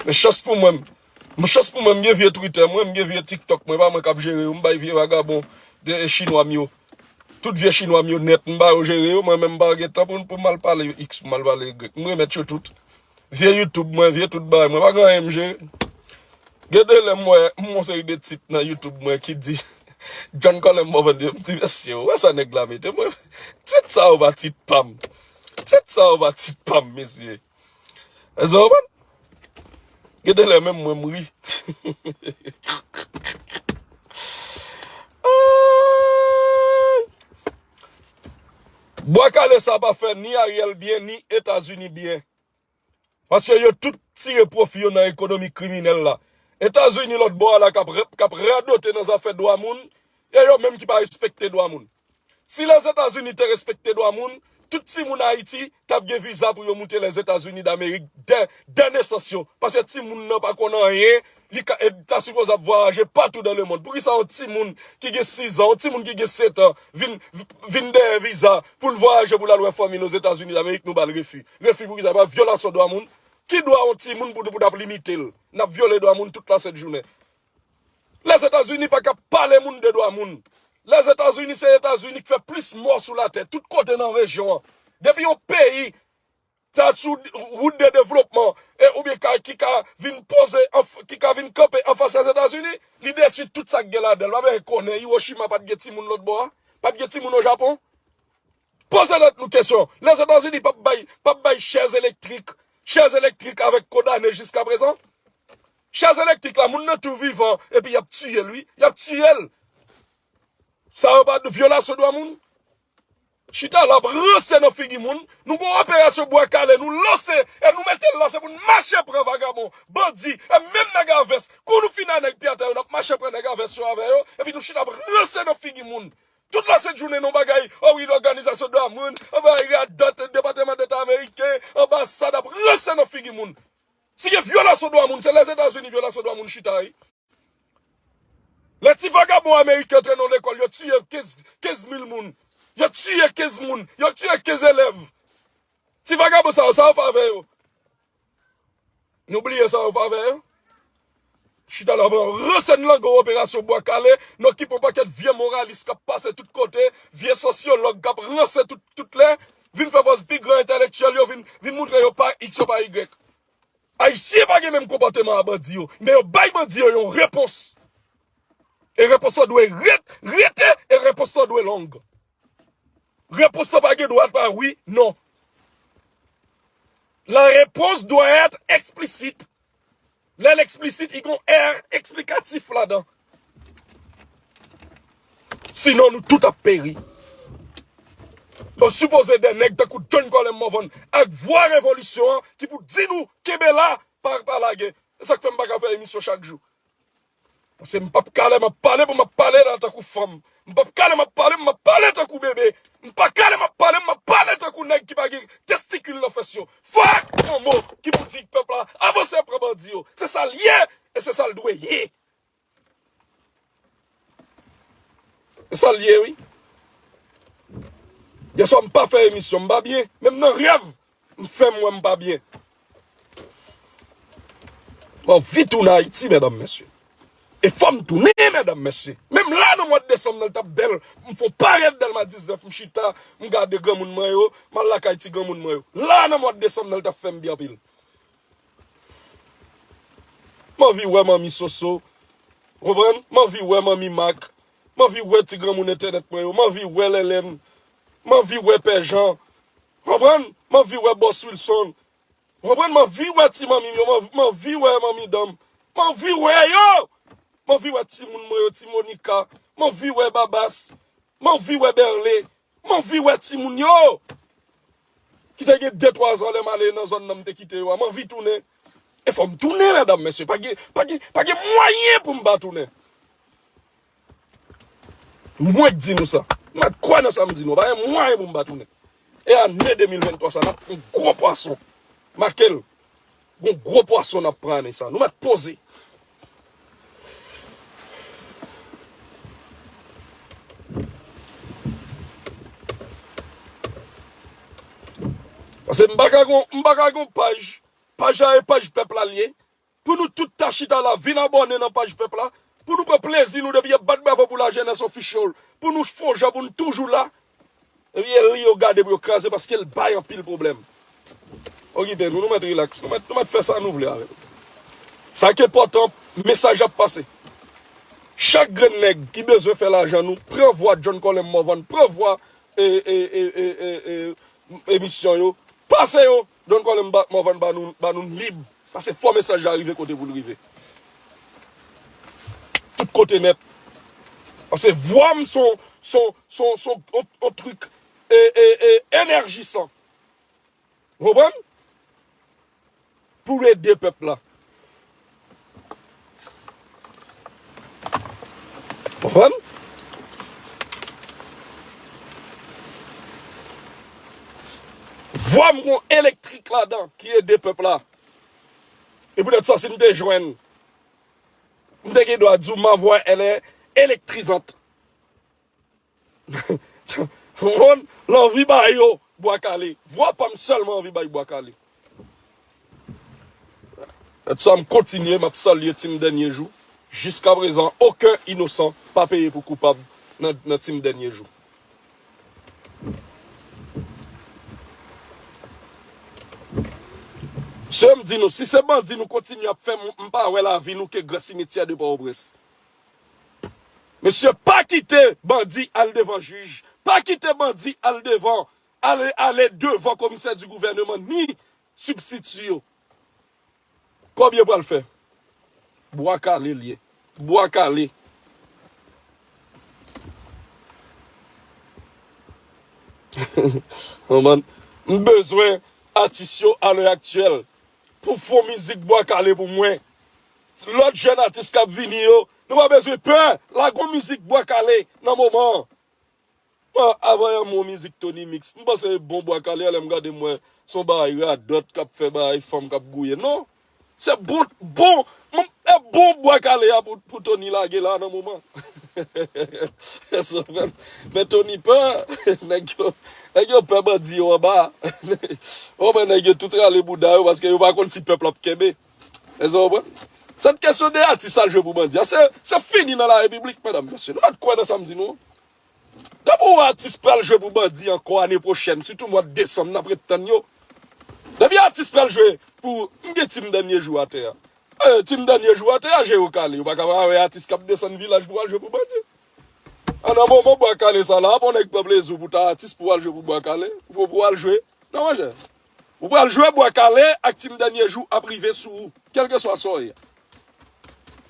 Men chans pou mwen, m, chans pou mwen, m gen vye Twitter mwen, m gen vye TikTok mwen, pa mwen k ap jere yo, m bay vye vagabon de, e chinwa m yo. Tout vye chinwa m yo nèt, m ba yo jere yo, mwen menm m pa gen tan pou, pou m al pale X, pou m al pale Y. M remèt yo tout. Vye YouTube mwen, vye tout bagay mwen, pa gen anyen m jere. Gen de lè m wè, m wè yon seri de tit nan YouTube mwen ki di, John Colem Morvan, yo, m di, mesye, ou wè sa nèg la mete mwen? Tit sa yo pa tit pa m. Tit sa yo pa tit pa m, mesye. Èske w konprann? Gen de lè menm mwen m ri. Ay! Bwa kale sa pa fè ni Ariel byen, ni Etazini byen. Paske yo tout tire pwofi yo nan ekonomi kriminèl la. Etazini lòt bò a la k ap re-, k ap radote nan zafè dwa moun, e yo menm ki pa respekte dwa moun. Si Lèzetazini te respekte dwa moun, tout timoun Ayiti t ap gen viza pou yo moute Lèzetazini Damerik dè, dè nesans yo. Paske timoun nan pa konn anyen, li ka, e ta sipoze ap vwayaje patou dan lemonn. Poukisa yon timoun ki gen sis an, yon timoun ki gen sèt an, vin, vin dèyè viza pou l vwayaje pou l al wè fanmi l Ozetazini Damerik, nou ba l refi? Refi poukisa? Pa vyolasyon dwa moun? Ki dwa yon timoun pou, pou n ap limite l? N ap vyole dwa moun tout lasent jounen. Lèzetazini pa ka pale moun de dwa moun. Lèzetazini se Etazini ki fè plis mò sou latè, tout kote nan rejyon an. Depi yon peyi ta sou wout de devlopman, e, oubyen ka, ki ka vin poze, anf-, ki ka vin kanpe anfas Lèzetazini, li detwi tout sa k gen ladan l. Pa bezwen konnen, Hiroshima pa t gen timoun lòt bò a? Pa t gen timoun o Japon? Poze tèt nou kesyon. Lèzetazini p ap bay, p ap bay chèz elektrik, chèz elektrik avèk kondane jiskaprezan? Chèz elektrik la, moun nan tou vivan, epi y ap tiye l, wi. Y ap tiye l. Sa yo pa vyolasyon dwa moun? Chita la ap ranse nan figi moun. Nou gon operasyon bwa kale, nou lanse, e nou mete l la, se pou n mache pran vagabon, bandi, e menm nèg a vès. Kou nou fin a nèg pye atè yo, n ap mache pran nèg a vès yo avè yo, epi nou chita ap ranse nan figi moun. Tout lasent jounen nan bagay, o wi, lòganizasyon dwa moun, o bagay radòt, Depatman Deta ameriken, anbasad ap ranse nan figi moun. Si gen vyolasyon dwa moun, se Lèzetazini vyolasyon dwa moun chita, wi. Lè ti vagabon ameriken antre nan lekòl, yo tiye kenz, kenz mil moun. Yo tiye kenz moun. Yo tiye kenz elèv. Ti vagabon sa yo, sa yo fè avè yo? Nou bliye sa yo fè avè yo? Chita la, ranse n lan gon operasyon bwa kale, n okipe yon pakèt vye moralis k ap pase tout kote, vye sosyològ k ap ranse tout, tout lè, vin fè pòz pi gran entèlektyèl yo, vin, vin montre yo pa X, yo pa Y. Ayisyen pa gen menm konpòteman a bandi yo, men yo bay bandi yo yon repons. E repons lan dwe ret, rete, e repons lan dwe long. Repons lan pa gen dwa pa wi, non. La réponse doit être explicite. Lè l eksplisit, li gon R eksplikatif ladan. Sinon, nou tout ap peri. Yo sipoze de nèg tankou John Colem Morvan ak Vwa Revolisyon an ki pou di nou, kenbe la, pa, pa lage. Se sa k fè m pa ka fè emisyon chak jou. Paske m p ap kale, m ap pale pou m ap pale la tankou fanm. M p ap kale, m ap pale, m ap pale tankou bebe. M pa kale, m ap pale, m ap pale tankou nèg ki pa gen testikil nan fès yo. Fòk yon mo ki pou di pèp la, avanse pran bandi yo. Se sa l ye, e se sa l dwe ye. Se sa l ye, wi. Yèswa, m pa fè emisyon, m pa byen. Menm nan rèv, m fè m wè m pa byen. M anvi tounen Ayiti, medam, mesye. E fò m tounen, medam, mesye. Menm la, nan mwa desanm nan, l t ap bèl. M fè yon parèt Dèlma diznèf, m chita, m gade granmoun mwen yo, m al lakay ti granmoun mwen yo. La, nan mwa desanm nan, l t ap fè m byen anpil. M anvi wè manmi Soso. Ou konprann? M anvi wè manmi Mak. M anvi wè ti granmoun entènèt mwen yo. M anvi wè Lèlèn. M anvi wè Pè Jan. Ou konprann? M anvi wè Bòs Wilson. Ou konprann? M anvi wè ti manmi m yo. M anvi, m anvi wè manmi Dan m. M anvi wè yo. M anvi wè timoun mwen yo, ti Monica. M anvi wè Babas. M anvi wè Bèle. M anvi wè timoun yo ki te gen de twa zan lè m ale nan zòn nan m te kite yo a. M anvi tounen. E fò m tounen, medam, mesye. Pa gen, pa gen, pa gen mwayen pou m pa tounen. Mwen k di nou sa. Mwen kwè nan sa m di nou. Pa gen mwayen pou m pa tounen. E ane de mil venntwa sa, n ap pran gwo pwason. Make l. Gon gwo pwason n ap pran ane sa. Nou mèt poze. Paske m pa ka gon, m pa ka gon paj. Paj la e paj pèp la l ye. Pou nou tout ta chita la, vin abòne nan paj pèp la. Pou nou pran plezi nou depi y ap bat bravo pou Lajeunesse Official. Pou nou fè yon jan pou nou toujou la. Epi e li yo gade pou yo kraze paske l bay anpil pwoblèm. Okipe nou, nou mèt rilaks, nou mèt, nou mèt fè sa nou vle avè l. Sa k enpòtan, mesaj ap pase. Chak grenn nèg ki bezwen fè lajan nou, pran vwa John Colem Morvan, pran vwa e, e, e, e, e, e, emisyon yo, pase yo. John Colem ba, Morvan ba nou, ba nou lib. Paske fò mesaj la rive kote pou l rive. Tout kote nèt. Paske vwa m son, son, son, son, on, on trik e, e, e, enèjisan. Ou konprann? Pou ede pèp la. Konprann? Vwa m gon elektrik ladan ki ede pèp la. E poutèt sa, si m te jwenn, m te gen dwa di w, ma voix, elle est électrisante. Konprann? L anvi ba yo bwa kale. Vwa pa m sèlman anvi bay bwa kale. Èt sa m kontinye, m ap salye Team Dènye Jou. Jiskaprezan, okenn inosan pa peye pou koupab nan, nan Team Dènye Jou. Se m di nou, si se bandi nou kontinye ap fè, m, m pa wè lavi nou ke gran simityè de Pòtoprens. Mesye, pa kite bandi al devan jij. Pa kite bandi al devan, ale, ale devan komisè di gouvèneman ni sibstiti yo. Kòb yo pral fè. Bwa kale l ye. Bwa kale. Konprann? M bezwen atis yo a lè aktyèl pou fè yon mizik bwa kale pou mwen. Lòt jèn atis k ap vini yo, nou pa bezwen pè. Lage yon mizik bwa kale nan moman an. Bon, avan yon mo mizik Tony Mix, m panse bon bwa kale a, lè m gade m wè se yon bagay radòt k ap fè bagay fanm k ap gouye. Non. Se bon, bon, m, e bon bwa kale a pou, pou Tony lage la nan moman. Èske w konprann? Men Tony pè, nèg yo, nèg yo pè bandi yo anba. Ou konprann, nèg yo tout rale bouda yo paske yo pa konn si pèp la ap kenbe. Èske w konprann? Sèt kesyon de atis al jwe pou bandi a, se, se fini nan la repiblik, medam, mesye. Nou pa t kwè nan sa m di nou an. Depi yon atis pral jwe pou bandi ankò ane pwochèn, sitou mwa desanm, n ap ret tann yo. Depi atis pral jwe pou, m gen Team Dènye Jou atè a. Eh, Team Dènye Jou atè a, je yo kale. Yo pa ka pa wè atis k ap desann vilaj pou al jwe pou bandi. An nan moman Bwa Kale sa la, bon nèg pran plezi pou ta atis pou al jwe pou Bwa Kale, pou, pou al jwe. Non, monchè. Ou pral jwe Bwa Kale ak Team Dènye Jou ap rive sou ou. Kèlkeswa sa w ye.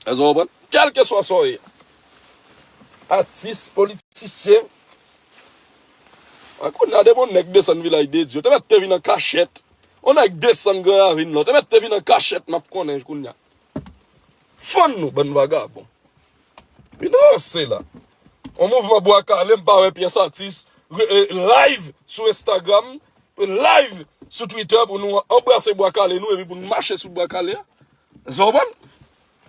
Èske w konprann? Kèlkeswa sa w ye. Atis, politisyen. An kounye a, depi yon nèg desann Vilaj de Dye, te mèt te vin an kachèt. Yon nèg desann Gran Ravin lan, te mèt te vin an kachèt, n ap konnen kounye a. Fann nou, bann vagabon. Vin ranse la. Yon mouvman Bwa Kale, m pa wè pyès atis re- eh, live sou Instagram, live sou Twitter pou nou anbrase Bwa Kale nou epi pou nou mache sou Bwa Kale a. Sa w konprann?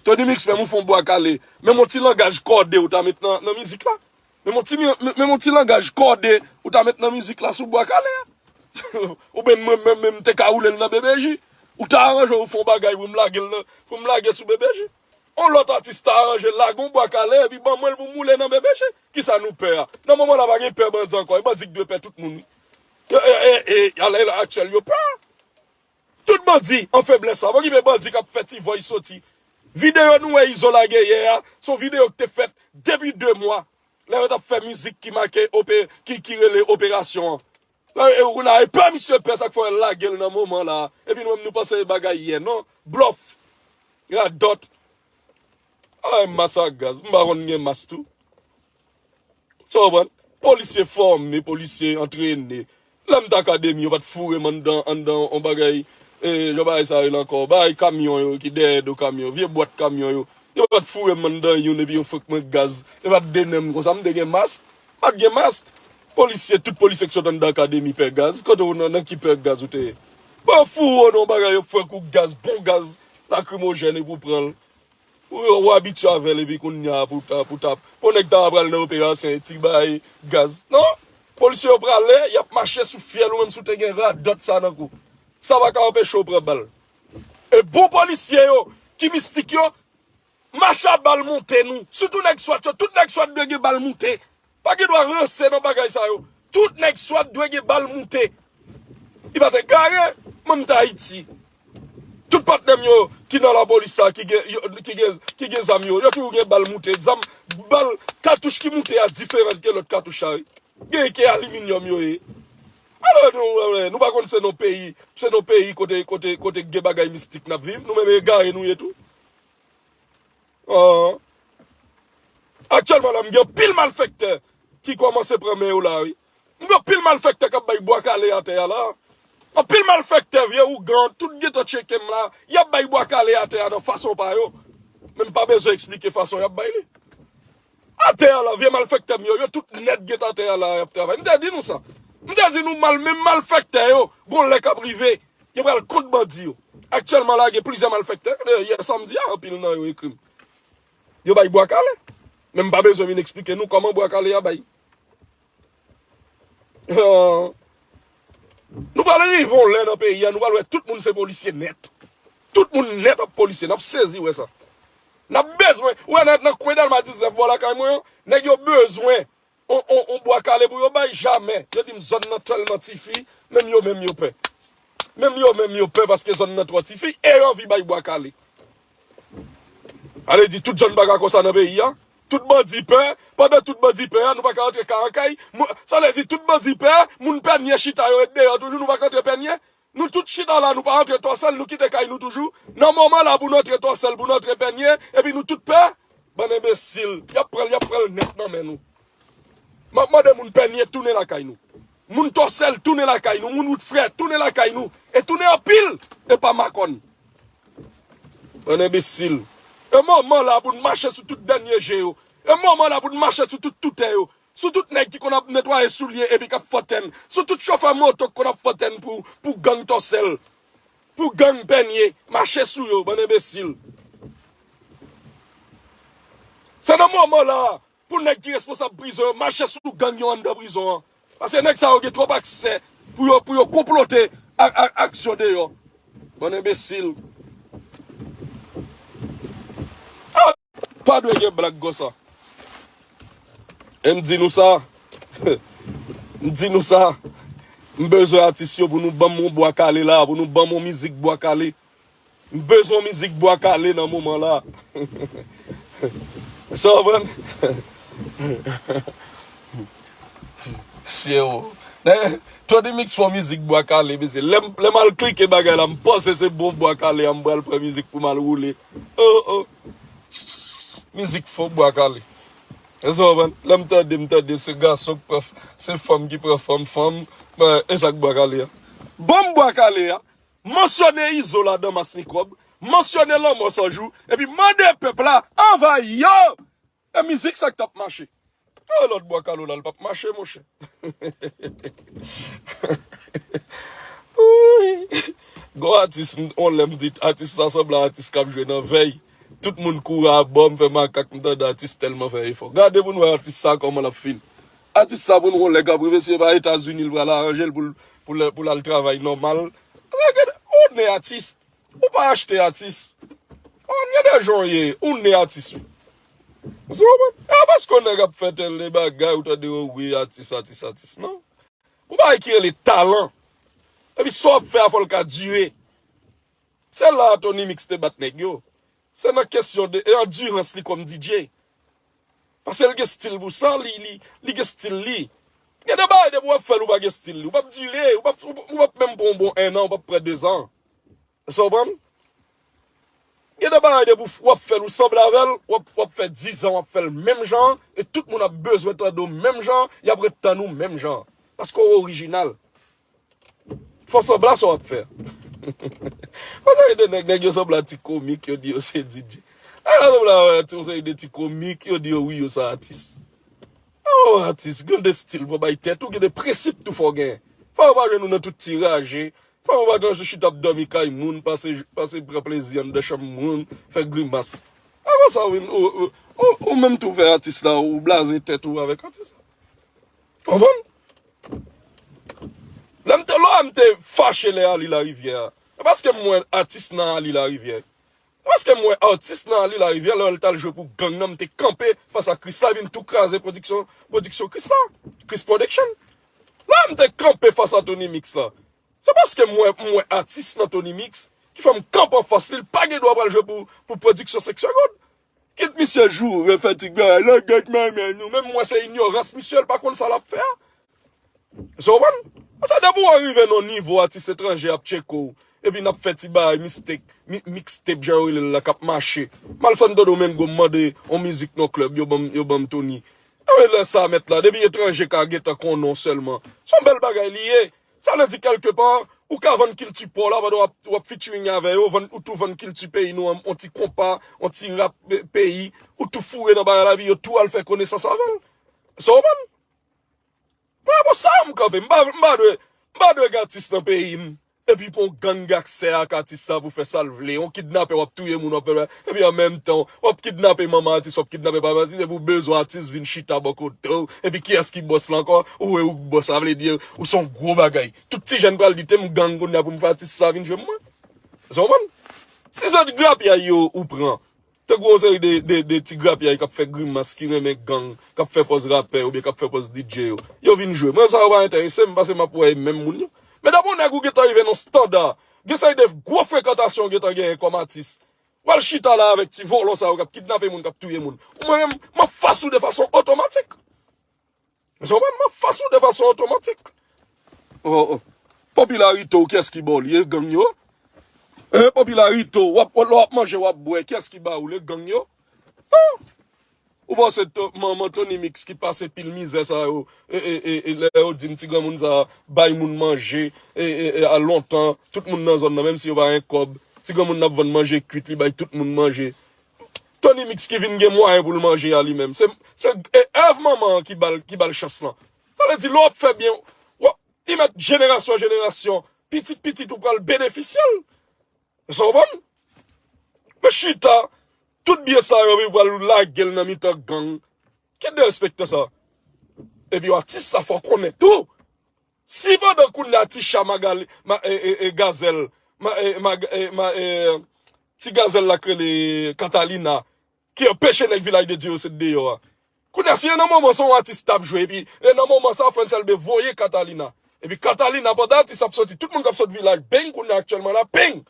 Tony Mix, menm ou fè yon Bwa Kale, menm yon ti langaj kòde ou ta met nan, nan mizik la. Menm yon ti, mi- menm yon ti langaj kòde ou ta met nan mizik la sou Bwa Kale a. Oubyen mwen menm, menm te ka woule l nan B B J. Ou ta aranje w fè yon bagay pou m lage l nan, pou m lage sou B B J. On lòt atis ta aranje lage yon Bwa Kale epi ban mwen l pou m woule nan B B J. Kisa nou pè a? Nan moman la pa gen pè bandi ankò. E bandi k dwe pè tout moun wi. E, e, e, e, alè aktyèl yo pè. Tout bandi an feblès sa. Pa okipe bandi k ap fè ti vòy soti. Videyo nou wè Izo lage yè a, se yon videyo ki te fèt depi de mwa. Lè yo t ap fè mizik ki make ope, ki, ki rele operasyon an. Lè yo, e, ou nan e pè misye pè sa k fè yo lage l nan moman la. Epi nou menm nou panse e bagay yè, non. Blòf. Radòt. Ala yon mas a gaz. M pa konn gen mas tou. Sa w konprann? Polisye fòme, polisye antrene. Lè m t akademi, yo pa t foure m anndan, anndan yon bagay, e, jan bagay sa rele ankò, bagay kamyon yo ki dèyè do kamyon, vye bwat kamyon yo. Yo pa t foure m anndan youn epi yo fouke mwen gaz. Yo pa t dennen m konsa, m te gen mas. M pa t gen mas. Polisye, tout polisye ki sot anndan akademi pè gaz. Kote w nan, nan ki pè gaz ou te ye? Bon, foure w nan yon bagay, yo fouke ou gaz, bon gaz lakrimojèn epi w pran l. Ou, ou abitye avè l epi kounye a pou ta, pou ta, pou nèg ta pral nan operasyon e ti bay gaz. Non, polisye yo prale, y ap mache sou fyèl ou menm si w te gen radòt sa nan kou. Sa pa ka anpeche w pran bal. E bon polisye yo, ki mistik yo, mache a bal moute nou. Sitou nèg swat yo, tout nèg swat dwe gen bal moute. Pa gen dwa ranse nan bagay sa yo. Tout nèg swat dwe gen bal moute. Li pa t egare, manm t Ayiti. Tout patnè m yo ki nan lapolis sa, ki gen, yo, ki gen, ki gen zam yo, yo toujou gen bal moute. Zam, bal, katouch ki moute a diferan ke lòt katouch la, wi. Gen ki aliminyòm yo ye. Alò, nou, nou pa konn se nan peyi, se nan peyi kote, kote, kote gen bagay mistik n ap viv. Nou menm egare nou ye tou. An. Aktyèlman la, m gen anpil malfektè ki kòmanse pran men yo la, wi. M gen anpil malfektè k ap bay bwa kale atè a la. Anpil malfektè, vye ougan, tout gentan tcheke m la. Y ap bay bwa kale atè a nan fason pa yo. Men m pa bezwen eksplike fason y ap bay li. Atè a la, vye malfektè m yo, yo tout nèt gentan atè a la, y ap travay. M te di nou sa. M te di nou mal, menm malfektè yo, gon lè k ap rive. Yo pral kont bandi yo. Aktyèlman la, gen plizyè malfektè. Yè samdi a, anpil nan yo ekri m. Yo bay bwa kale. Men m pa bezwen vin eksplike nou kòman bwa kale a bay. Nou pral rive yon lè nan peyi a, nou pral wè tout moun se polisye nèt. Tout moun nèt ap polisye, n ap sezi wè sa. N ap bezwen, ou wè nan, nan kwen Dèlma diznèf bò lakay mwen an, nèg yo bezwen on, on, on bwa kale pou yo bay, jamè. Yo di m zòn nan tèlman tifi, menm yo menm yo pè. Menm yo menm yo pè paske zòn nan twò tifi e yo anvi bay bwa kale. Ale di tout zòn pa ka konsa nan peyi a. Tout bandi pè, pandan tout bandi pè a, nou pa ka antre ka an kay. Mou- Sa vle di tout bandi pè, moun Pènye chita yo ret deyò toujou, nou pa ka antre Pènye. Nou tout chita la, nou pa antre Tòsèl, nou kite kay nou toujou. Nan moman la pou nou antre Tòsèl, pou nou antre Pènye, epi nou tout pè, bann enbesil, y ap pran l, y ap pran l nèt nan men nou. M ap mande moun Pènye tounen lakay nou. Moun Tòsèl tounen lakay nou, moun Wout Frè tounen lakay nou, e tounen anpil, e pa makòn. Bann enbesil. E moman la pou n mache sou tout dènye je yo. E moman la pou n mache sou tout toutè yo. Sou tout nèg ki konn ap netwaye soulye epi k ap fòtèn. Sou tout chofè moto k konn ap fòtèn pou, pou gang Tòsèl. Pou gang Pènye. Mache sou yo, bann enbesil. Se nan moman la pou nèg ki responsab prizon yo mache sou gang yo anndan prizon an. Paske nèg sa yo gen twòp aksè pou yo, pou yo konplote ak, ak aksyon deyò. Bann enbesil. Ah, pa dwe gen blag konsa. E m di nou sa, M di nou sa, m bezwen atis yo pou nou ban m yon bwa kale la, pou nou ban m yon mizik bwa kale. M bezwen yon mizik bwa kale nan moman la. Sa w konprann? Sye o. Tony Mix fè yon mizik bwa kale, mesye. Lè m lè m al klike bagay la, m panse se bon bwa kale a, m pral pran mizik pou m al woule. Oh, oh. Mizik fò bwa kale. Èske w konprann? Lè m tande, m tande se gason ki pran f-, se fanm ki pran fanm, fanm, men, e sa k bwa kale a. Ban m bwa kale a. Mansyone Izo ladan, Mas Mikwòb. Mansyone Lanmò San Jou. Epi mande pèp la, anvayi yo! E mizik sa k t ap mache. E lòt bwa kale w la, l p ap mache, monchè. Wi. Gon atis, m, on lè m di, atis sa sanble a atis k ap jwe nan vèy. Tout moun kouri abò m, fè makak, m tande atis tèlman fè efò. Gade pou n wè atis sa kòman l ap fin. Atis sa pou n wè on lè k ap rive, si se pa Etazini l pral aranje l pou l, pou l, pou l al travay nòmal. Gade, on ne atis. Ou pa achte atis. On gen de jan w ye, ou ne atis wi. Ou konprann? E pa paske yon nèg ap fè tèl de bagay, ou tande yo wi atis, atis, atis. Non. Ou bagay ki rele talan. Epi sa w ap fè a fò l ka dire. Se la a Tony Mix te bat nèg yo. Se nan kesyon de e andirans li kòm D J. Paske l gen stil pou sa, li, li, li gen stil li. Gen de bagay depi w ap fè l ou pa gen stil li. Ou p ap dire, ou p ap, ou p ap menm pran yon bon en an, ou p ap pran dezan. Èske w konprann? Gen de bagay depi w ap fè l ou sanble avè l, w ap, w ap fè dizan w ap fè l menm jan an, e tout moun ap bezwen tande w menm jan an, y ap ret tann ou menm jan an. Paske w orijinal. Fò sanble a sa w ap fè. Fò sanble de nèg, nèg yo sanble a ti komik, yo di yo se D J. Nèg yo sanble a ti, yon seri de ti komik, yo di yo wi yo se atis. Ou atis, gen de stil pou bay tèt ou, gen de prensip tou fò w genyen. Fò yo pa jwenn ou nan tout ti raje. Fò yo pa jwenn chita ap dòmi kay moun, pase, pase pran plezi anndan chanm moun, fè grimas. A konsa wi, ou, ou, ou, ou menm tou fè atis la, ou blaze tèt ou avèk atis la. Konprann? Lè m te, lè m te fache lè Ali Larivière a. Se paske m wè atis nan Ali Larivière. Paske m wè atis nan Ali Larivière, lè l t al jwe pou gang nan, m te kanpe fas a Krisla, epi m tou kraze pwodiksyon, pwodiksyon Krisla, Chris Production. La, m te kanpe fas a Tony Mix la. Se paske m wè, m wè atis nan Tony Mix, ki fè m kanpe anfas li, l pa gen dwa pral jwe pou, pou pwodiksyon Seksyon God. Kit misye joure, fè ti bagay, la, gèt manman nou. Menm m wè se inyorans misye, l pa konn sa l ap fè a. Èske w konprann? Paske depi w rive nan yon nivo atis etranje ap tcheke w, epi n ap fè ti bagay mistek, mi-, mixtape jan yo rele l la k ap mache. M al Santo Domingo, m mande yon mizik nan klèb, yo ban m, yo ban m Tony. Enben lè sa mèt la, depi etranje ka gentan konnen w sèlman. Se yon bèl bagay li ye. Sa vle di kèlkepa, ou ka vann kilti pa w la pandan w ap, w ap featuring avè yo, vann, ou tou vann kilti peyi nou an, yon ti konpa, yon ti rap pe-, peyi, ou tou foure nan bagay la, epi yo tou al fè konesans avè l. Èske w konprann? Mwen, bon, sa m kanpe. M pa, m pa dwe, m pa dwe gen atis nan peyi m. Epi pou yon gang gen aksè ak atis sa pou fè sa l vle. Yon kidnapè w ap touye moun, w ap fè, epi an menm tan, w ap kidnape manman atis, w ap kidnape papa atis, epi w bezwen atis vin chita bò kote w. Epi kiyès ki bòs la ankò? Ou e ou k bòs, sa vle di ou se yon gwo bagay. Tout ti jèn pral di, te m gang kounye a pou m fè atis sa vin jwe m mwen. Èske w konprann? Si se grapyay yo ou pran, tankou yon seri de, de, de ti grapyay k ap fè grimas, ki renmen gang, k ap fè pòz rapè oubyen k ap fè pòz D J yo. Yo vin jwe. Mwen, sa yo pa enterese m, paske m ap wè e menm moun yo. Men depi yon nèg ou gentan rive nan estanda, gen seri de gwo frekantasyon ou gentan genyen kòm atis. W al chita la avèk ti vòlò sa yo k ap kidnape moun, k ap touye moun. Mwen menm, m anfas ou de fason otomatik. Èske w konprann? M ap fas ou de fason otomatik. Oh, oh. Popilarite w, kiyès ki ba w li? E gang yo? Hein, popilarite w, w ap, lè w ap manje, w ap bwè, kiyès ki ba ou li? E gang yo? Non. Ou panse to, manman Tony Mix ki pase pil mizè sa yo, e, e, e, e lè yo di m ti granmoun sa bay moun manje, e, e, e a lontan, tout moun nan zòn nan, menm si yo pa gen kòb, ti granmoun nan ap vann manje kwit, li bay tout moun manje. Tony Mix ki vin gen mwayen pou l manje a li menm. Se, se, e, èv manman an ki ba l, ki ba l chans lan. Sa vle di, lè w ap fè byen, w ap, li mèt jenerasyon an jenerasyon, pitit pitit ou pral benefisye l. Èske w konprann? Men chita, tout byen sa yo, epi w pral lage l nan mitan gang. Ki derespektan sa? Epi atis sa fò konnen tou. Si pandan kounye a ti cha Magali, ma, e, e, e, Gazèl, ma, e, ma, e, ma, e, ti Gazèl la k rele Catalina, ki anpeche nèg Vilaj de Dye yo sot deyò a. Kounye a, si e nan moman sa yon atis t ap jwe, epi e nan moman sa Frantz Elbé voye Catalina. Epi Catalina, pandan atis ap soti, tout moun k ap sot vilaj, beng, kounye a aktyèlman la, peng!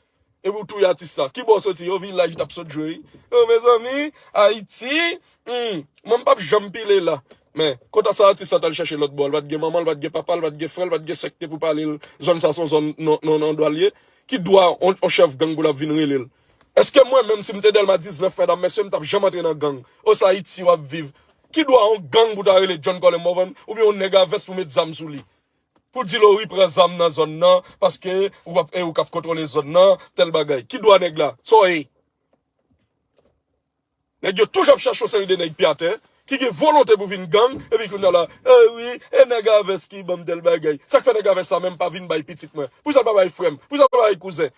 Epi w touye atis sa. Ki bò w soti? Yo vilaj t ap sot jwe, wi. Yo, mezanmi, Ayiti, hmm, mwen m p ap janm pile la. Men, kòta sa atis sa t al chèche lòt bò, li pa t gen manman, li pa t gen papa, li pa t gen frè, li pa t gen sè ki te pou pale l, zòn sa se yon zòn non, non, non dwa l ye. Ki dwa yon, yon chèf gang pou l ap vin rele l? Èske mwen menm, si m te Dèlma diznèf, medam, mesye, m t ap janm antre nan gang? O, sa Ayiti w ap viv. Ki dwa yon gang pou ta rele John Colin Morvan oubyen yon nèg a vès pou met zam sou li? Pou di l, o wi, pran zam nan zòn nan, paske ou ap, e ou k ap kontwole zòn nan, tèl bagay. Ki dwa nèg la? Sa w ye? Nèg yo toujou ap chache yon seri de nèg pye atè, ki gen volonte pou vin gang, epi kounye a la, e wi, e nèg a vès ki ban m tèl bagay. Sa k fè nèg a vès sa menm pa vin bay pitit mwen? Poukisa l pa bay frè m? Poukisa l pa bay kouzen?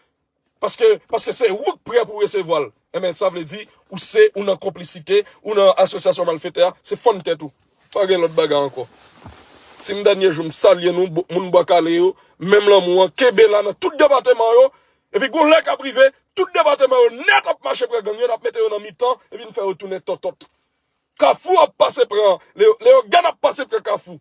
Paske, paske se ou k prè pou resevwa l. Enben, sa vle di, ou se, ou nan konplisite, ou nan asosyasyon malfetè a, se fann tèt ou. Pa gen lòt bagay ankò. Ti m dènye jou, m salye nou, bo-, moun Bwa Kale yo, menm lanmou an, kenbe la nan tout depatman yo, epi gon lè k ap rive, tout depatman yo nèt ap mache pran gang yo, n ap mete yo nan mitan, epi n fè yo tounen tòtòt. Kafou ap pase pran, Leo-, Leyogàn ap pase pran Kafou.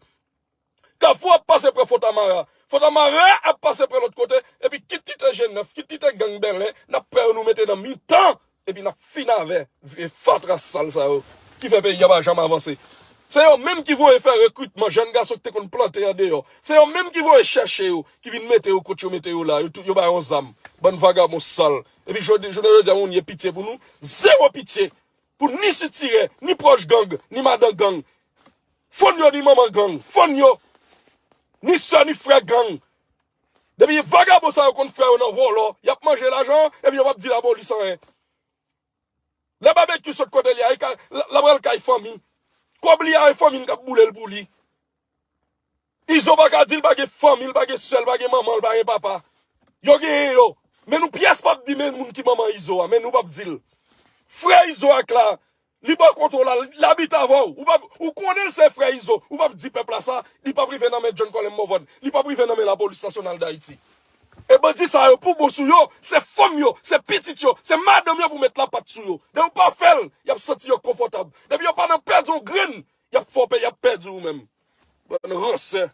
Kafou ap pase pran Fontamara. Fontamara ap pase pran lòt kote. Epi kit li te G nèf, kit li te gang Bèlè, n ap pran yo nou mete nan mitan. Epi n ap fin avè vye fatra sal sa yo. Ki fè peyi a pa janm avanse. Se yo menm ki voye fè rekritman jèn gason ki te konn plante andeyò. Se yo menm ki voye chèche yo, ki vin mete yo kot yo mete yo la. Yo, tou, yo ba yo zam. Bann vagabon sal. Epi jodi, jounen jodi a, moun ye pitye pou nou. Zewo pitye. Pou ni sitirè, ni pwòch gang, ni madan gang. Fann yo ni manman gang. Fann yo. Ni sè, ni frè gang. Depi vagabon sa yo konn frè yo nan vòlò, y ap manje lajan an, epi yo p ap di lapolis anyen. Lè Babekyou sot kote li a, li ka, l, l ap al kay fanmi. Kòb li a, e fanmi n k ap boule l pou li. Izo pa ka di l pa gen fanmi, l pa gen sè, l pa gen manman, l pa gen papa. Yo genyen yo. Men nou pyès p ap di men moun ki manman Izo a, men nou p ap di l. Frè Izo a k la, li bò kote w la, l abite avè w. Ou p ap, ou konnen l se frè Izo, ou p ap di pèp la sa, li p ap rive nan men John Colin Morvan, li p ap rive nan men Lapolis Nasyonal d Ayiti. E bandi sa yo, pou bon sou yo, se fanm yo, se pitit yo, se madanm yo pou met lapat sou yo. Depi w pa fè l, y ap santi yo konfòtab. Depi yo pa nan pèdi yon grenn, y ap fè w pè, y ap pèdi ou menm. Bann ransè.